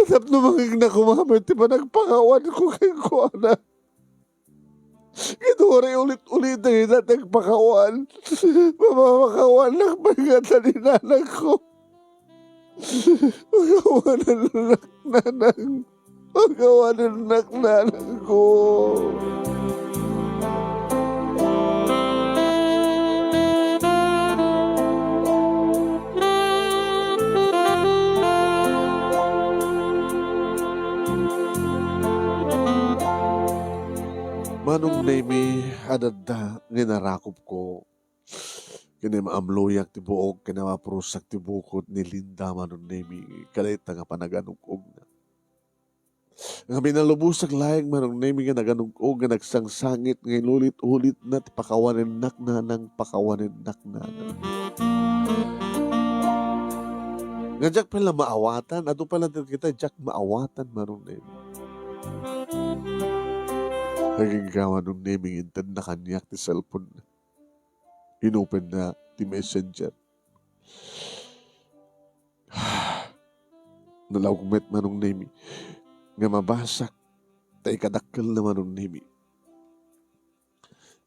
Tapno mangngegna koma met ti panagpakawanko kenkuana. Ket uray ulit-ulit nga ita ti agpakawan, mapapakawannak pay ngata ni nanangko. Pakawanennak, nanang. Pakawanennak, nanangko. Manong Nemi, adda nga inarakupko. Kinamaamloyak ti buok, kinamapurosak ti bukod ni Linda, Manong Nemi, kadayta nga panaganug-ogna. Nga binalubosak laeng, Manong Nemi, nga naganug-og, nga nagsangsangit, nga inulit-ulitna ti pakawanennak, nanang, pakawanennak, nanang. Nga diak pay la maawatan, adu pay la ti kita, diak maawatan, Manong Nemi. Agingga, Manong Nemi, intedna kaniak ti cellphone. Inopenna ti messenger. Nalaog met, Manong Nemi, nga mabasak ta ikadakkelna, Manong Nemi,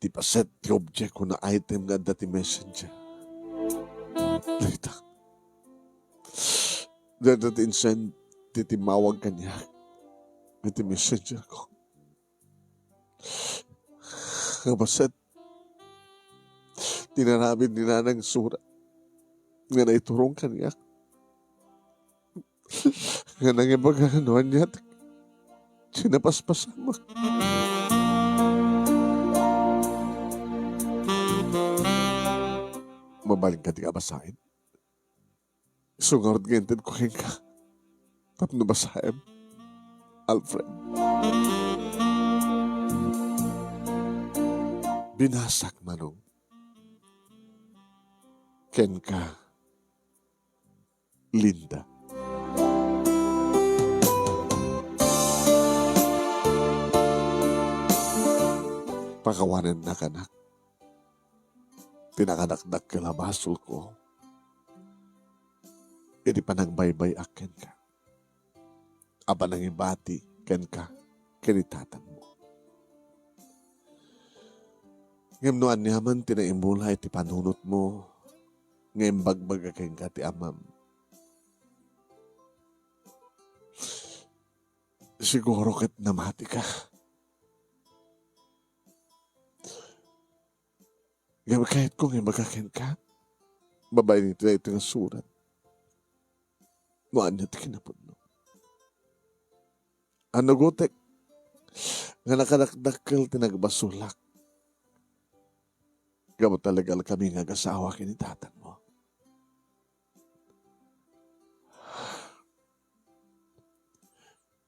ti paset ti object wenno item nga adda ti messenger. Dayta. Dayta ti insent ti timmawag kaniak iti messenger ko. Nga paset ti inaramid ni Nanang surat nga naiturong kaniak. nga nangibaga no ania ti napaspasamak. Mabalin kadi nga basaen? Isu ngarud nga intedko kenka tapno basaem, Alfred. Binasak, Manong. Kenka, Linda. Pakawanennak, anak, ti nakadakdakkel a basolko iti panangbaybay-ak kenka a panangibati kenka ken ni tatangmo. Ngem no aniaman ti naimula iti panunotmo nga imbagbaga kenka ti amam, siguro ket namatika. Ngem kayatko nga ibaga kenka, babaen iti daytoy nga surat, no ania ti kinapudno. Anugotek nga nakadakdakkel ti nagbasolak gapu ta legalkami nga agasawa ken ni tatangmo.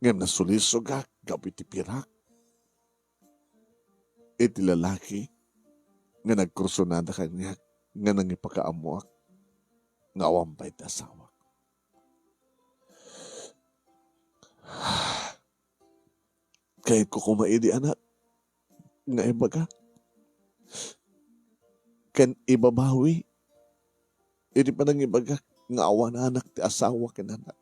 Ngem nasulisogak gapu iti pirak iti lalaki nga nagkursunada kaniak nga nangipakaammoak nga awan pay ti asawak. Kayatko koma idi, anak, nga ibaga ken ibabawi iti panangibagak nga awananak ti asawa ken anak.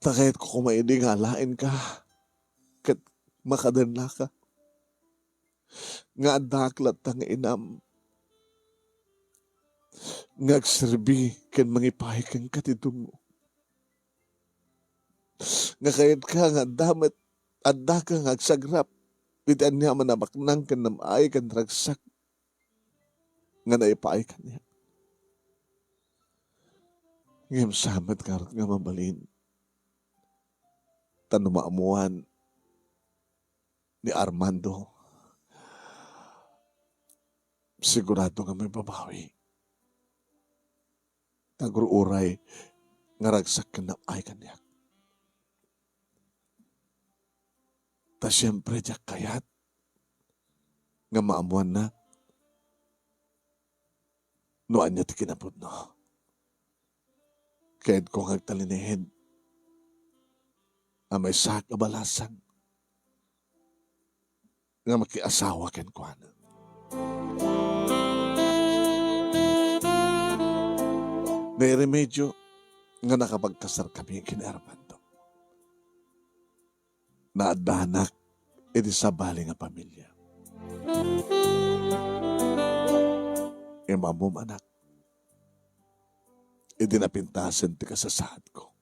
Ta kayatko koma idi nga alaenka ket makadennaka nga addaak latta nga inam nga agserbi ken mangipaay kenka ti dungngo. Nga kayatka nga adda met, addaka nga agsagrap iti aniaman a baknang ken nam-ay ken ragsak nga naipaay kaniak. Ngem saan met ngarud nga mabalin, ta no maammoan ni Armando, sigurado nga maibabawi. Nagruray nga ragsak ken nam-ay kaniak. Ta siempre, diak kayat nga maammoanna no ania ti kinapudno. Kayatko nga agtalinaed a maysaak a balasan nga makiasawa kenkuana. Nairemedio nga nakapagkasarkami ken ni Armando. Naaddanak iti sabali nga pamilia. Imammom, anak, idi napintasen ti kasasaadko.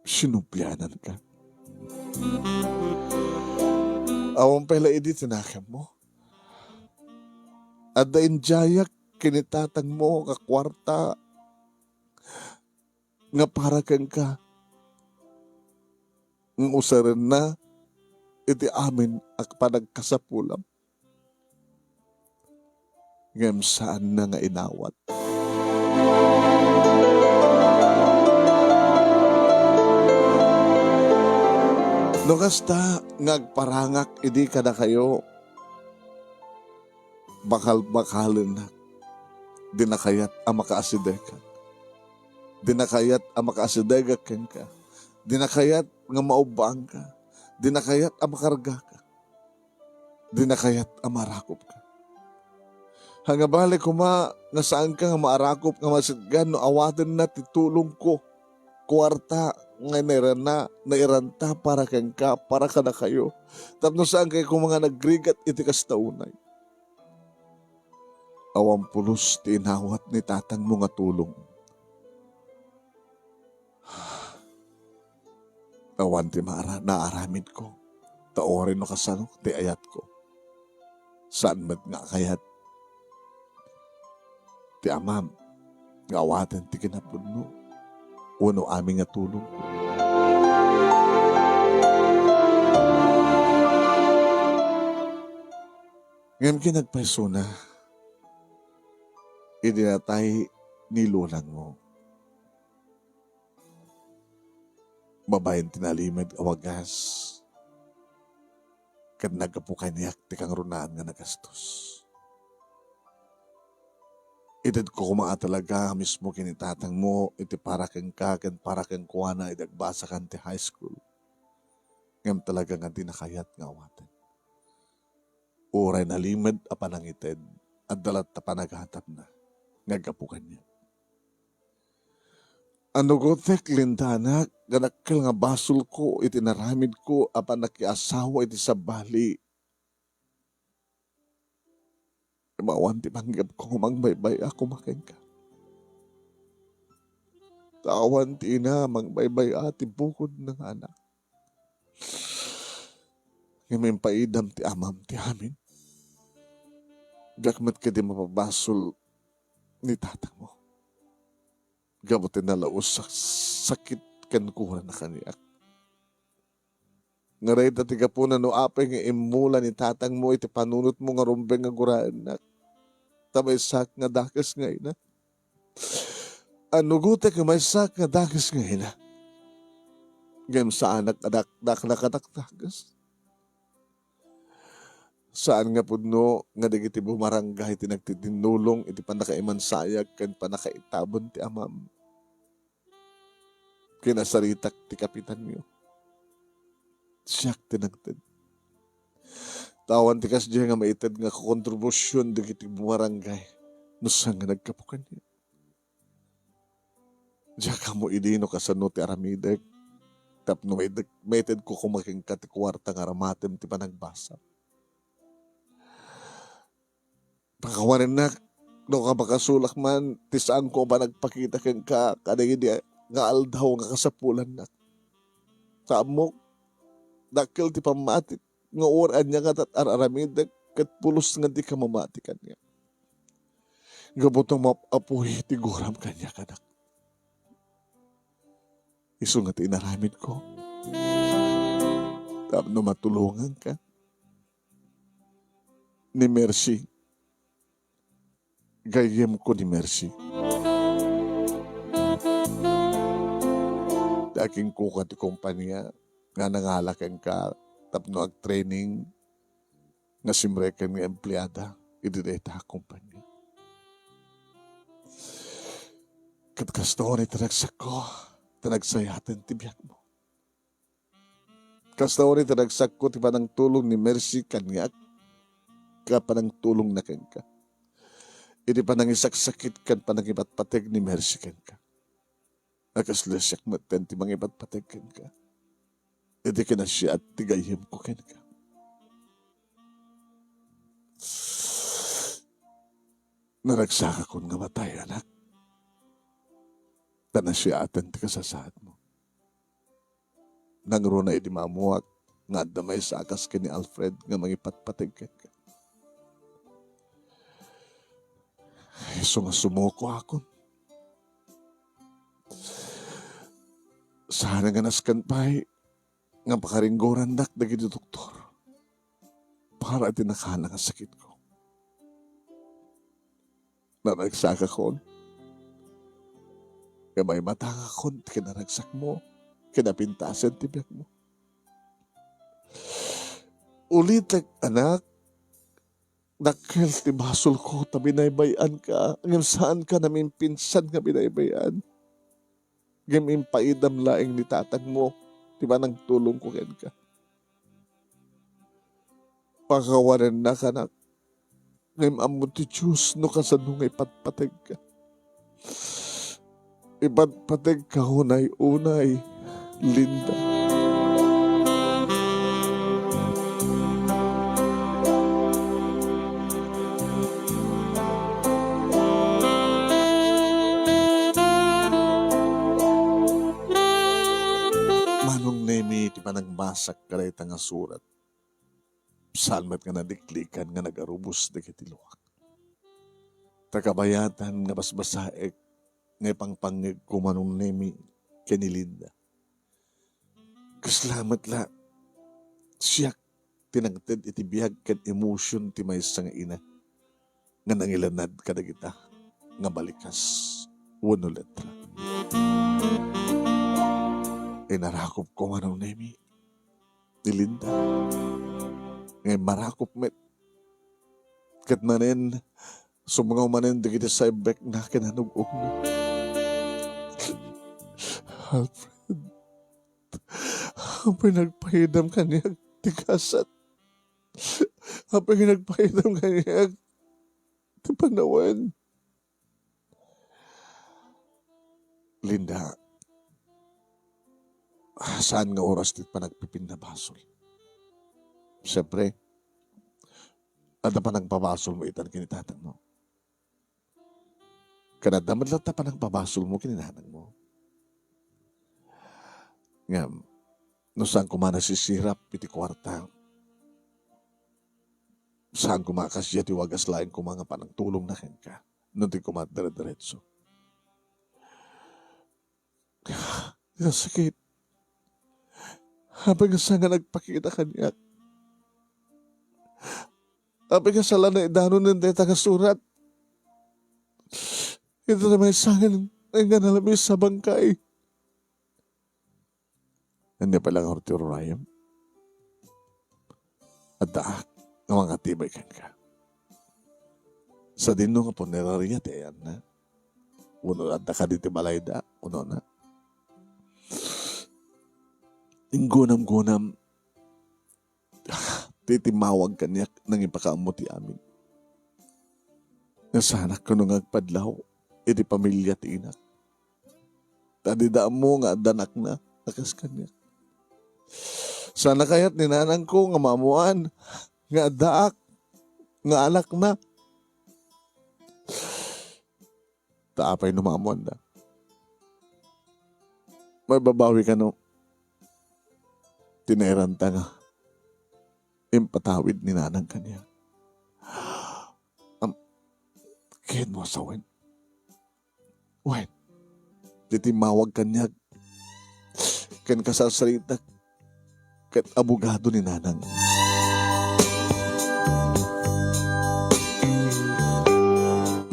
Sinumpliananka. Awan pay la idi ti nakemmo. Adda indiayak ken ni tatangmo nga kuarta nga para kenka, nga usarenna iti amin a panagkasapulam. Ngem saanna nga inawat. No kasta nga agparangak idi kadakayo, bakal-bakalennak. Dina kayat a makaasidegak. Dina kayat a makaasidegak kenka. Dina kayat nga maubbaanka. Dina kayat a makargaka. Dina kayat a marakopka. Ania bale koma nga saanka nga maarakop nga masitgan no awatenna ti tulongko, kuarta nga nairana, nairanta para kenka, para kadakayo. Tapno saankayo koma nga nagrigat iti kasta unay. Awan pulos ti inawat ni tatangmo nga tulong. Awan ti maara-, naaramidko, ta uray no kasano ti ayatko. Saan met nga kayat ti amam nga awaten ti kinapudno wenno amin nga tulong. Ngem kinagpaysona, idi natay ni lolangmo, babaen ti nalimed a wagas, ket naggapu kaniak ti kangrunaan nga nagastos. Itedko koma a talaga mismo ken ni tatangmo iti para kenka ken para kenkuana idi agbasakan ti high school. Ngem talaga nga dina kayat nga awaten. Uray nalimed a panangited, adda latta panagatapna nga aggapu kaniak. Anugotek, Linda, anak, nga dakkel nga basolko iti naramidko a pannakiasawa iti sabali. Ngem awan ti panggepko nga mangbaybay-a koma kenka. Ta awan ti ina a mangbaybay-a ti bukodna nga anak. Ngem impaidam ti amam ti amin. Diak met kadi mapabasol ni tatangmo. Gapu ti nalaus a sakit ken kurang a kaniak. Nga dayta ti gapuna no apay nga immula ni tatangmo iti panunotmo nga rumbeng nga guraennak. Ta maysak nga dakes nga ina. Anugotek nga maysak nga dakes nga ina. Ngem saanak a dakdaknak a dakdakes. Saan nga pudno nga dagiti bumarangay ti nagtitinnulong iti pannakaimansayag ken pannakaitaben ti amam. Kinasaritak ti kapitanyo. Siak ti nagted. Ta awan ti kasdiay nga maited nga kontribusion dagiti bumarangay no saan nga naggapu kaniak. Diak ammo idi no kasano ti aramidek tapno maited, maitedko koma kenka ti kuarta nga aramatem ti panagbasam. Pakawanennak no kapakasolak man ti saanko a panagpakita kenka kadagidi nga aldaw nga kasapulannak. Ta ammok, dakkel ti pammatik nga uray ania nga tat-, ar-aramidek ket pulos nga dika mamati kaniak. Gapu ta map-apuy ti guram kaniak, anak. Isu nga ti inaramidko tapno matulonganka ni Mercy. Gayyemko ni Mercy. Ti akinkuka ti kompania nga nangala kenka tapno agtraining nga simreken nga empleada iti dayta a kompania. Ket kasta unay ti ragsakko, ta nagsayaten ti biagmo. Kasta unay ti ragsakko ti panangtulong ni Mercy kaniak, ken panangtulongna kenka. Iti panangisaksakit ken panangipatpateg ni Mercy kenka. A kasla siak metten ti mangipatpateg kenka. Iti kinasiat ti gayyemko kenka. Naragsakakon nga matay, anak. Ta nasiaten ti kasasaadmo. Nangruna idi maammuak nga adda maysa a kas ken ni Alfred nga mangipatpateg kenka. Isu nga sumukoakon. Saan nga nasken pay nga pakaringgorannak dagiti doktor para iti nakana nga sakitko. Naragsakakon. Nga maimatangakon ti kinaragsakmo, kinapintasen ti biagmo. Ulitek, anak, dakkel ti basolko ta binaybay-anka, ngem saanka namimpinsan nga binaybay-an. Ngem impaidam laeng ni tatangmo ti panangtulongko kenka. Pakawanennak, anak, ngem ammo ti Dios no kasano nga ipatpategka. Ipatpategka unay-unay, Linda. Manong Nemi ti panagbasak kadayta nga surat. Saan met nga nadiklikan nga nagarubos dagiti luak. Ta kabayatan nga basbasaek nga ipangpangngegko, Manong Nemi, ken ni Linda. Kasla met la, siak ti nangted iti biag ken emotion ti maysa nga ina nga nangilanad kadagita nga balikas wenno letra. Inarakopko, Manong Nemi, ni Linda. Ngay marakop met ket manen, sumngaw manen dagiti saibekna ken anug-ogna. Alfred, apay nagpaidam kaniak ti gasat? Apay nagpaidam kaniak ti panawen? Linda, saan nga oras ti panagpipinnabasol? Siempre, adda panagpabasolmo itan ken ni tatangmo. Ken adda met latta panagpabasolmo ken ni nanangmo. Ngem, no saan koma nasisirap iti kuarta, saan koma a kasdiay ti wagas laeng koma nga panagtulongna kenka, no di koma dire-diretso. Nasakit. Apay nga saan nga nagpakita kaniak? Apay nga saan la naidanonen dayta nga surat? Iti maysa nga nalabis a bangkay. Ania pay la ngarud ti urayem? Addaak nga mangatibay kenka. Sadino nga puneraria ti ayanna? Wenno adda kadi ti balayda? Kunana. Inggunam-gunam ti timmawag kaniak nangipakaammo ti amin. Nga saanak kuno nga agpadlaw iti pamilia ti inak. Ta dida ammo nga adda anakna a kas kaniak. Saan a kayat ni nanangko nga maammoan nga addaak nga anakna. Ta apay no maammoanda? Maibabawi kano ti nairanta nga impatawid ni nanang kaniak? Am, kayatmo a sawen? Wen, ti timmawag kaniak ken kasarsaritak ket abogado ni nanang.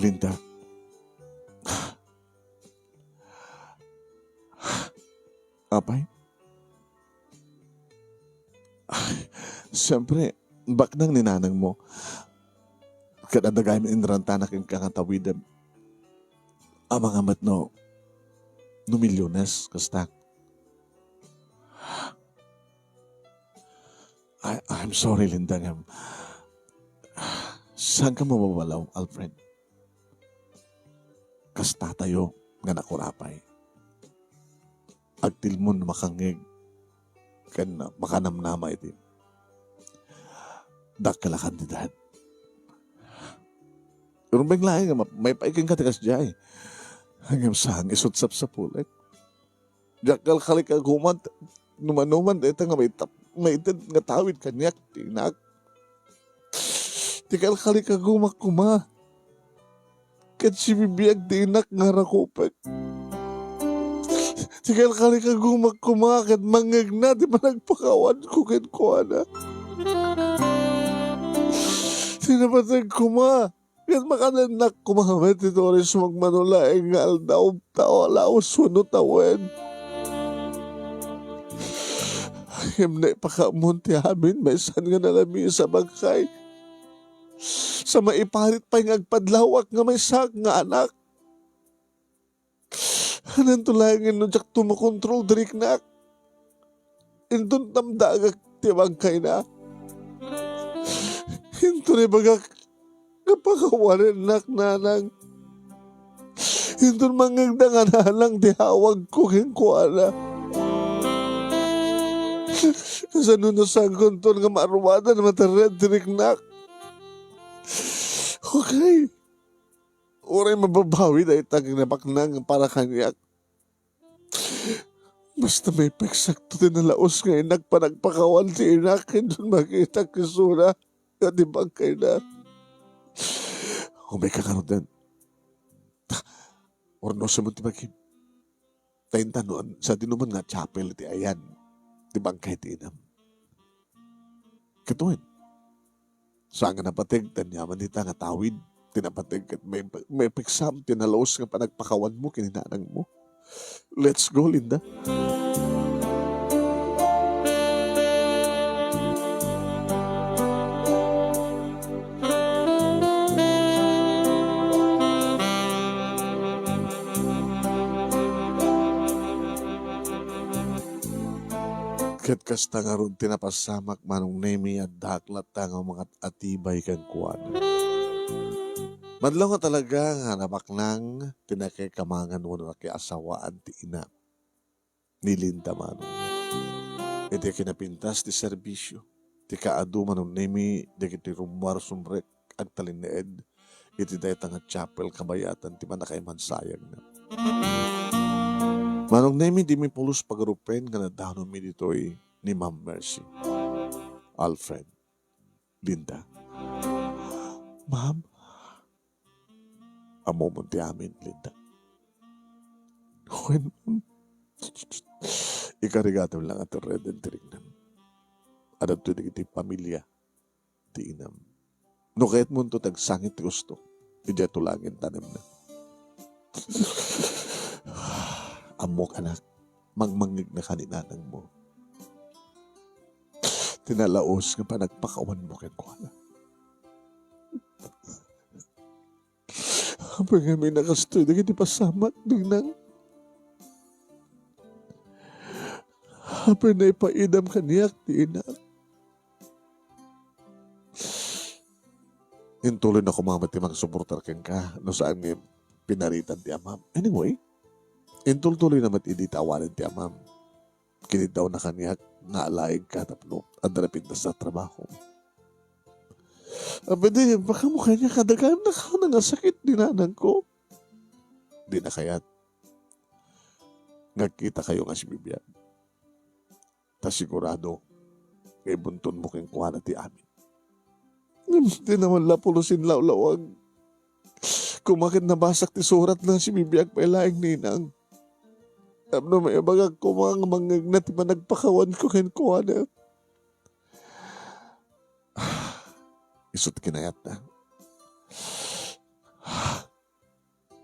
Linda. Apay? Siempre, baknang ni nanangmo. Ket adda gayam inrantanak kenka nga tawidem. Amangan met no, no milyones, kasta. I, I'm sorry, Linda, ngem saanka mababalaw, Alfred? Kastatayo nga nakurapay. Agtilmon makangngeg ken makanamnama iti dakkel a kantidad. Rumbeng laeng nga ma-, maipaay kenka ti kasdiay. Ngem saan nga isut sapsapulek. Diak kalkali koma, no manoman dayta nga maitap-, maited nga tawid kaniak ti inak. Ti kalkali koma koma ket sibibiag ti inak nga rakupek. Ti kalkali koma koma ket mangngegna ti panagpakawanko kenkuana. Ti napateg koma ket makadennak koma met ti turismo agmano laeng nga aldaw, ta laus wenno tawen. Ngem naipakaammon ti amin, maysan nga nalabis a bangkay. Sa maiparit pay nga agpadlawak nga maysak nga anak. Hananto laengen no diakto makontrol ti riknak. Inton tamdagak ti bangkayna. Inton ibagak nga pakawanennak, nanang. Inton mangngegda nga nanang ti awagko kenkuana. Kasano no saankonton nga maruadan a materred ti riknak? Okay. Uray mababawi dayta nga nabaknang para kaniak. Basta maipaysakto ti nalaus nga inak panagpakawan ti inak, inton makitak isuna nga ti bangkayna. Umayka ngaruden. Ta-, Purnosem ti bagim. Ta intanon, sadino man nga chapel ti ayan ti bangkay ti inam. Ket wen, saan nga napateg, ta aniaman ita nga tawid ti napateg ket may, may piksam ti nalaus nga panagpakawanmo ken ni nanangmo. Let's go, Linda. Ket kasta ngarud ti napasamak, Manong Nemi, addaak latta nga umangat-atibay kenkuana. Madlaw nga talaga nga nabaknang ti nakikamangan wenno nakiasawaan ti ina ni Linda Manong. Iti kinapintas ti serbisio, ti kaadu, Manong Nemi, dagiti rummuar sumrek agtalinaed iti dayta nga chapel kabayatan ti pannakaimansayagna. Manong Nemi, dimi pulos pagarupen nga nadanon mi ditoy ni Ma'am Mercy. Alfred, Linda. Ma'am, ammomon ti amin, Linda. Wen, ikarigatem lang a ti reden ti riknam. Adda dagiti pamilia ti inam. No kayatmonto ti agsangit ti gusto, idiay tulangin tanemna. Ammok, anak, mangmangngegnaka ni nanangmo. Ti nalaus nga panagpakawanmo kenkuana. Apay ngamin a kastoy dagiti pasamak, ninang? Apay naipaidam kaniak ti inak? Intuloyna koma met ti mangsuportar kenka no saan nga pinaritan ti amam. Anyway, intultuloyna met idi ti awanen ti amam. Kiniddawna kaniak nga alaegka tapno adda napintas a trabaho. Apay di, baka mo kaniak a dagana nga sakit ni nanangko. Dina kayat nga agkitakayo nga sibibiag. Ta sigurado nga ibuntonmo kenkuana ti amin. Ngem di naman la pulos inlawlawag. Koma ket nabasak ti suratna, sibibiag pay laeng, ninang. Tapno maibagak koma nga mangngegna ti panagpakawanko kenkuana. Isu't kinayatna.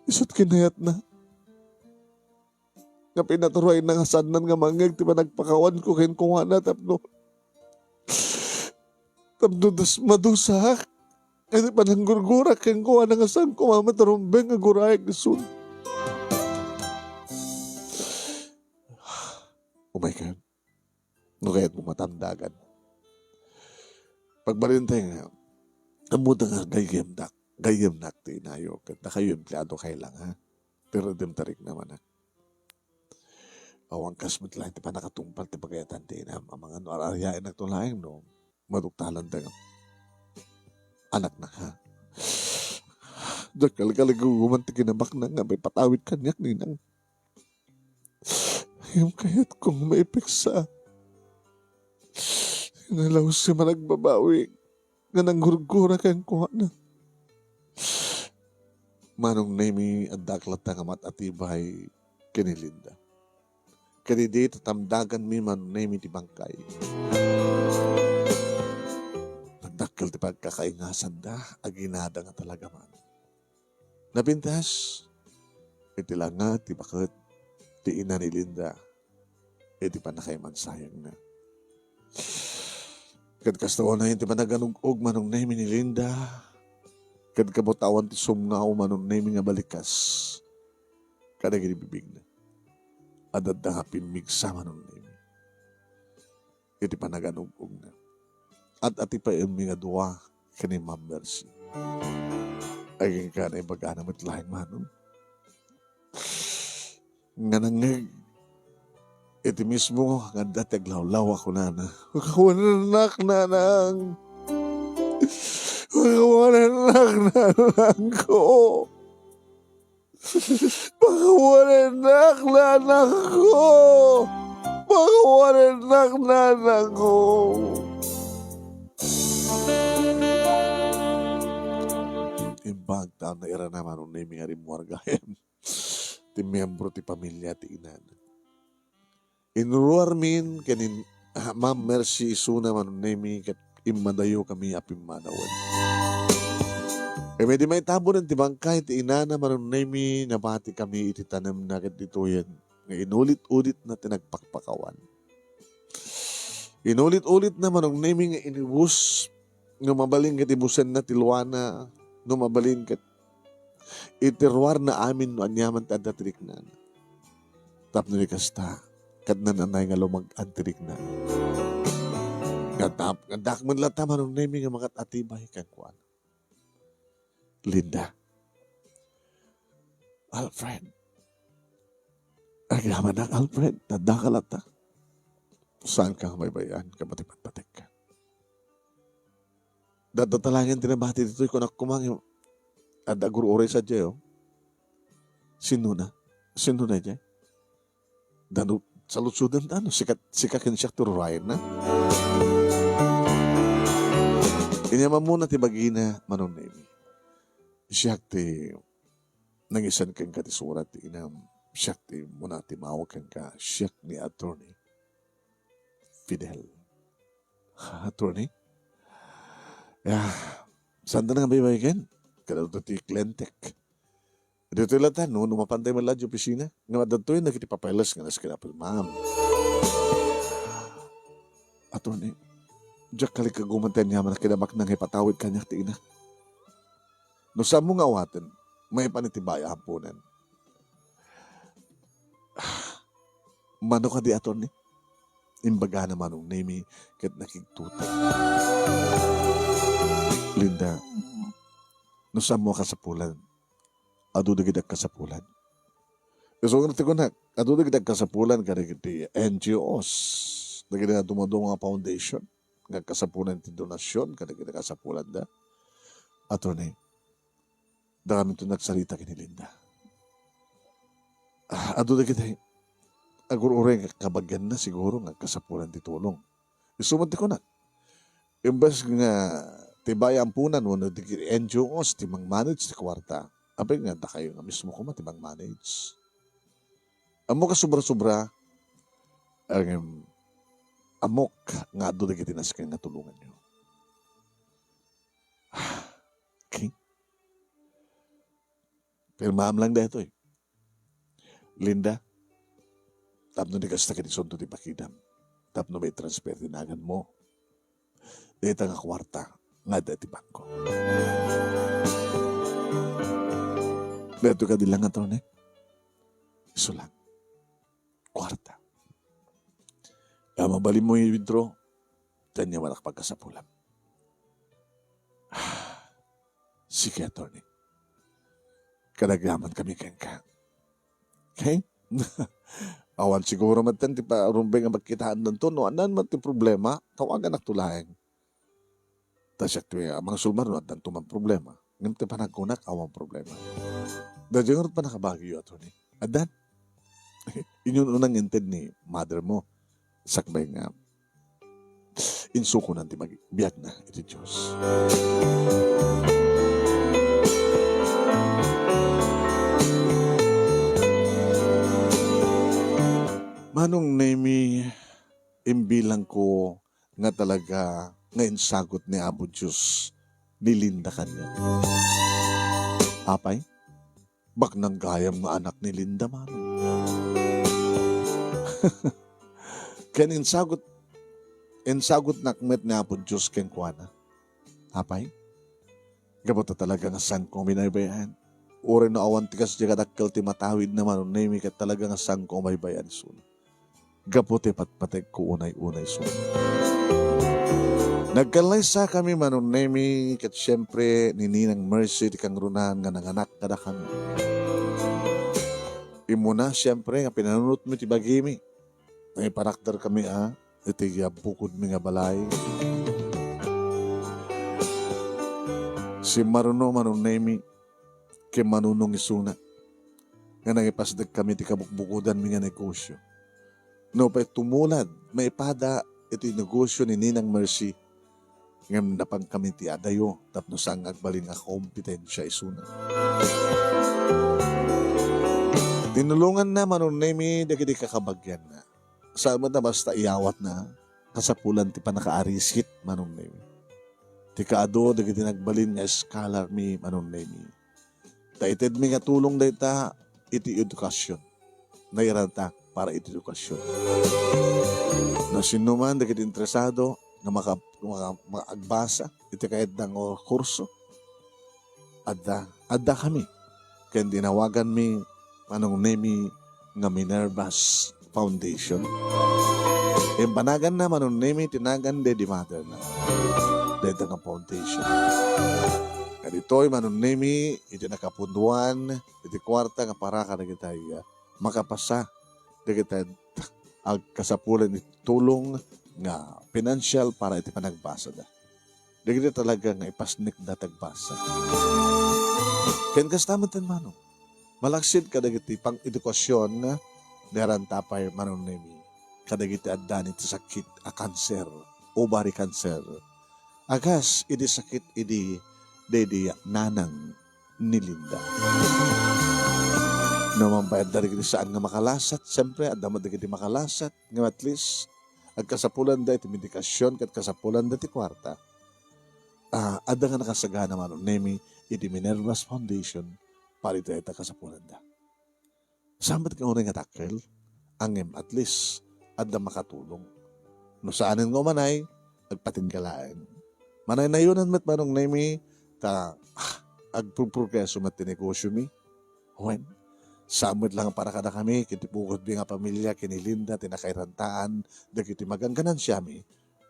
Isu't kinayatna nga pinaturayna nga saannan nga mangngeg ti panagpakawanko kenkuana tapno, tapno das-, madusaak iti pananggurgurak kenkuana nga saan koma met a rumbeng nga aguraek isun. Umaykan. No kayatmo matamdagan. Pagbalinta nga, ammota nga gayyemnak, gayyemnak ti inayo, ket dakayo empleado kay lang, ha? Pero dimtarik naman, ha? Awan kas met laeng ti pannakatungpal ti pagayatan ti inam, amangan no ar-ariaennak to laeng no maduktalanda nga anakna, ha? Dakkel nga lagiguman ti kinabaknang nga maipatawid kaniak, ninang. Ngem kayatko nga maipiksa. Nalaus nga managbabawi nga nanggurgura kenkuana. Manong Nemi, addaak latta nga mat-atibay ken ni Linda. Ken idi tatamdaganmi, Manong Nemi, ti bangkay, nagdakkel ti pagkakaingasanda, aginada nga talaga man. Napintas iti langa ti baket ti ina ni Linda iti pannakaimansayangna. Ket kasta unay ti panaganug-og, Manong Nemi, ni Linda, ket kabutawan ti sumngaw, Manong Nemi, nga balikas kadagiti bibigna. Adda nga pimmigsa, Manong Nemi, iti panaganug-ogna. At-atipayenmi nga dua ken ni Ma'am Mercy. Agingga naibagana met laeng, Manong, nga nangngeg iti mismo nga adda ti aglawlaw a kunana, "Pakawanennak, nanang! Pakawanennak, nanangko!" Pakawanennak, nanangko! Pakawanennak, nanangko! Imbag ta nairana, Manong Nemi, nga rimmuar gayam. ti miyembro ti pamilia ti inana. Inruarmin ken in-, ah, Ma'am Mercy isuna Manong Nemy ket immadayokami a pimmanawen. Ket idi maitabunen ti bangkay ti inana Manong Nemy, nabatikami iti tanemna ket ditoyen nga inulit-ulitna ti nagpakpakawan. Inulit-ulitna Manong Nemy nga inibus, no mabalin ket ibusenna ti luana, no mabalin ket iti ruarna amin no aniaman ti adda ti riknana. Tapno di kasta, ket nananay nga lumag-an ti riknana. Nga tap-, nga dakmen latta Manong Nemy nga mangat-atibay kenkuana. Linda. Alfred. Agyamanak, Alfred. Tadda ka latta. Saan ka nga baybay-an, kapatipatpatek ka. Dadda talagen ti nabati ditoy, kunak koma nga adda agur-uray sadiay, oh. Sinona? Sinona idiay? Dano, saludsodenta, no? Sika, sika ken siak ti rurayenna. Inyam ammona ti bagina, Manong Nemy. Siak ti nangisan kenka ti surat ti inam. Siak ti muna ti mawag kenka. Siak ni Attorney Fidel. Ha, attorney? Ya, saan ta nga baybay ken? Kadagiti klientek. Ditoy latta, no, no mapantay man la di opisina, nga adda ditoy, nagiti papeles nga nasken apil, ma'am. Attorney, diak kalikagguman ti aniaman a kinabaknang nga ipatawid kaniak ti ina. No saanmo nga awaten, maipan iti baya amponan. Mano kadi, attorney? Imbagana Manong Nemy ket nakigtuteng. Linda, no saanmo a kasapulan, adu dagiti agkasapulan. Isu nga ti kunak, adu dagiti agkasapulan kadagiti N G Os, dagiti nadumaduma nga foundation, nga agkasapulan ti donasyon kadagiti kasapulanda. Attorney, dakaminto nagsarita ken ni Linda. Ah, adu dagiti agur-uray nga kabagianna siguro nga agkasapulan ti tulong. Isu met ti kunak. Imbes nga ti baya amponan wenno dagiti N G Os ti mangmanage ti kuarta, apay nga dakayo nga mismo koma ti mangmanage. Ammok a sobra-sobra, ngem ammok nga adu dagiti nasken nga tulonganyo. Okay? Pirmaam lang daytoy. Linda, tapno di kasta ket isunto ti pakidam. Tapno maitransfer ti naganmo. Dayta nga kuarta nga adda iti bangko. Daytoy kadi lang, attorney? Isu lang. Kuarta. Nga mabalinmo i-withdraw, ti aniaman a pagkasapulam. Sige, attorney. Kadagyaman kami kenka. Okay? Awan siguro met ti pa-, rumbeng nga pagkitaandanto. No, anan met ti problema, tawaganakto laeng. Ta siak ti, ah, mangsulbar no addanto man problema. Ngem ti panagkunak, awan problema. Daydiay ngarud pannakabagiyo, attorney. Addan? Inyon unang inted ni mother mo. Sakbay nga insukonan ti mag-, biagna iti Dios. Manong Nemy, imbilangko nga talaga nga insagut ni Apo Dios ni Linda kaniak. Apay, baknang gayam nga anak ni Linda, mano. Ken insagut, insagutnak met ni Apo Dios kenkuana. Apay, gapu ta talaga nga saanko a binaybay-an. Uray no awan ti kasdiay kadakkel ti matawidna, Manong Nemy, ket talaga nga saanko a baybay-an isuna. Gapu ti patpategko unay-unay isuna. Nagkallaysakami, Manong Nemy, ket siempre ni Ninang Mercy ti kangrunan nga nanganak kadakami. Immuna, siempre, nga pinanunotmi ti bagimi. Naiparakderkami a iti bukodmi nga balay. Simmaruno, Manong Nemy, ken Manunong isuna nga nangipasdekkami ti kabukbukodanmi nga negosio. Nupay tumulad maipada iti negosio ni Ninang Mercy, ngem napankami ti adayo tapno saan nga agbalin nga kompetensia isuna. Tinulonganna Manong Nemi dagiti kakabagianna. Saan met a basta iyawatna, kasapulan ti pannakaarisit Manong Nemi. Ti kaadu dagiti nagbalin nga scholar mi Manong Nemi. Ta itedmi nga tulong dayta iti edukasion. Nairantak para iti edukasion. No sinoman dagiti interesado nga maka-, maka-, makaagbasa iti kayatda nga kurso, adda, adda kami. Ken dinawaganmi Manong Nemi nga Minerva's Foundation. Imbanaganna Manong Nemi ti nagan daydi mother na. Dayta nga foundation. Kaditoy Manong Nemi iti nakapunduan iti kuarta nga para kadagitay makapasa dagitay agkasapulan iti tulong nga pinansial para iti panagbasada. Dagiti talaga nga ipasnekda ti agbasa. Ken kasta met ti Manong, malaksid kadagiti pang-edukasion, nairanta pay Manong Nemi kadagiti adda iti sakit a kanser, ovary cancer. Agas idi sakit idi daydi nanang ni Linda. No mangbayad dagiti saan nga makalasat, siyempre, adda met dagiti makalasat nga at least agkasapulanda iti medikasion ket kasapulanda ti kuarta. Ah, adda nga nakasagana Manong Nemi iti Minerva's Foundation para iti dayta kasapulanda. Saan met nga uray nga dakkel, ngem at least adda makatulong. No saanen nga umanay, agpatingga laeng. Manaynayonan met Manong Nemi, ta, ah, agprogreso met ti negosiomi. Wen, saan met lang para kadakami, ken ti bukodmi nga pamilia, ken ni Linda, ti nakairantaan dagiti maganganansiami,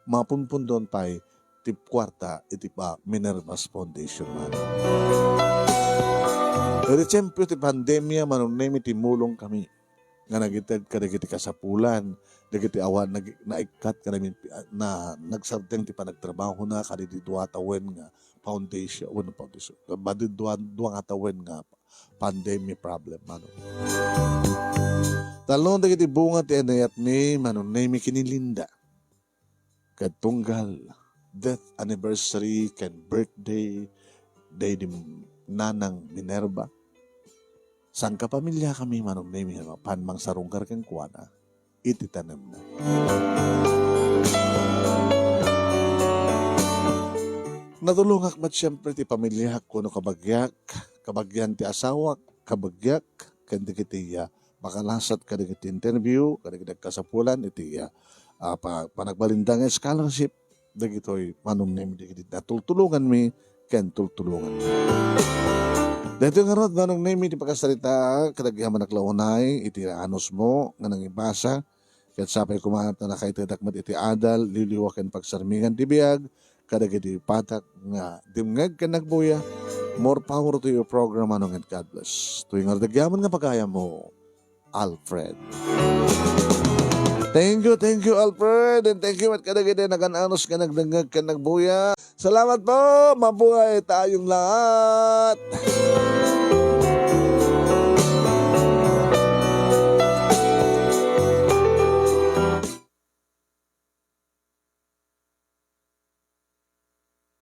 mapunpundon pay ti kuarta iti pa Minerva's Foundation man. Iti tiempo ti pandemia, Manong Nemi, ti mulong kami nga nagited kadagiti kasapulan, dagiti awan nag-, naikkat kadagiti, na, nagsardeng ti panagtrabahona kadagiti dua tawen nga foundation, wenno foundation, badi dua, dua nga tawen nga pandemic problem, Manong. Talno dagiti bunga ti anayatmi, Manong Nemi, ken ni Linda. Ket tunggal death anniversary ken birthday daydi nanang Minerva, sangkapamiliakami Manong Nemi a mapan mangsarungkar kenkuana iti tanemna. Natulongak met siyempre ti pamiliak wenno kabagiak, kabagian ti asawak, kabagiak, ken dagiti, ah, makalasat kadagiti interview, kadagiti agkasapulan iti, ah, ah, pa-, panagbalinda nga scholarship, dagitoy Manong Nemi dagiti natultulonganmi ken tultulonganmi. Daytoy ngarud, Manong Nemi, ti pakasarita, kadagyaman a unay iti anusmo nga nangibasa, ket sapay koma ta nakaitedak met iti adal, liwliwa ken pagsarmingan ti biag, kadagiti patak nga dimngeg ken nagbuya. More power to your program, Manong, and God bless. Toy ngarud, agyaman nga pagayammo, Alfred. Thank you, thank you, Alfred, and thank you met kadagiti nagan-anus nga nagdengngeg ken nagbuya. Salamat po! Mabuhay tayong lahat!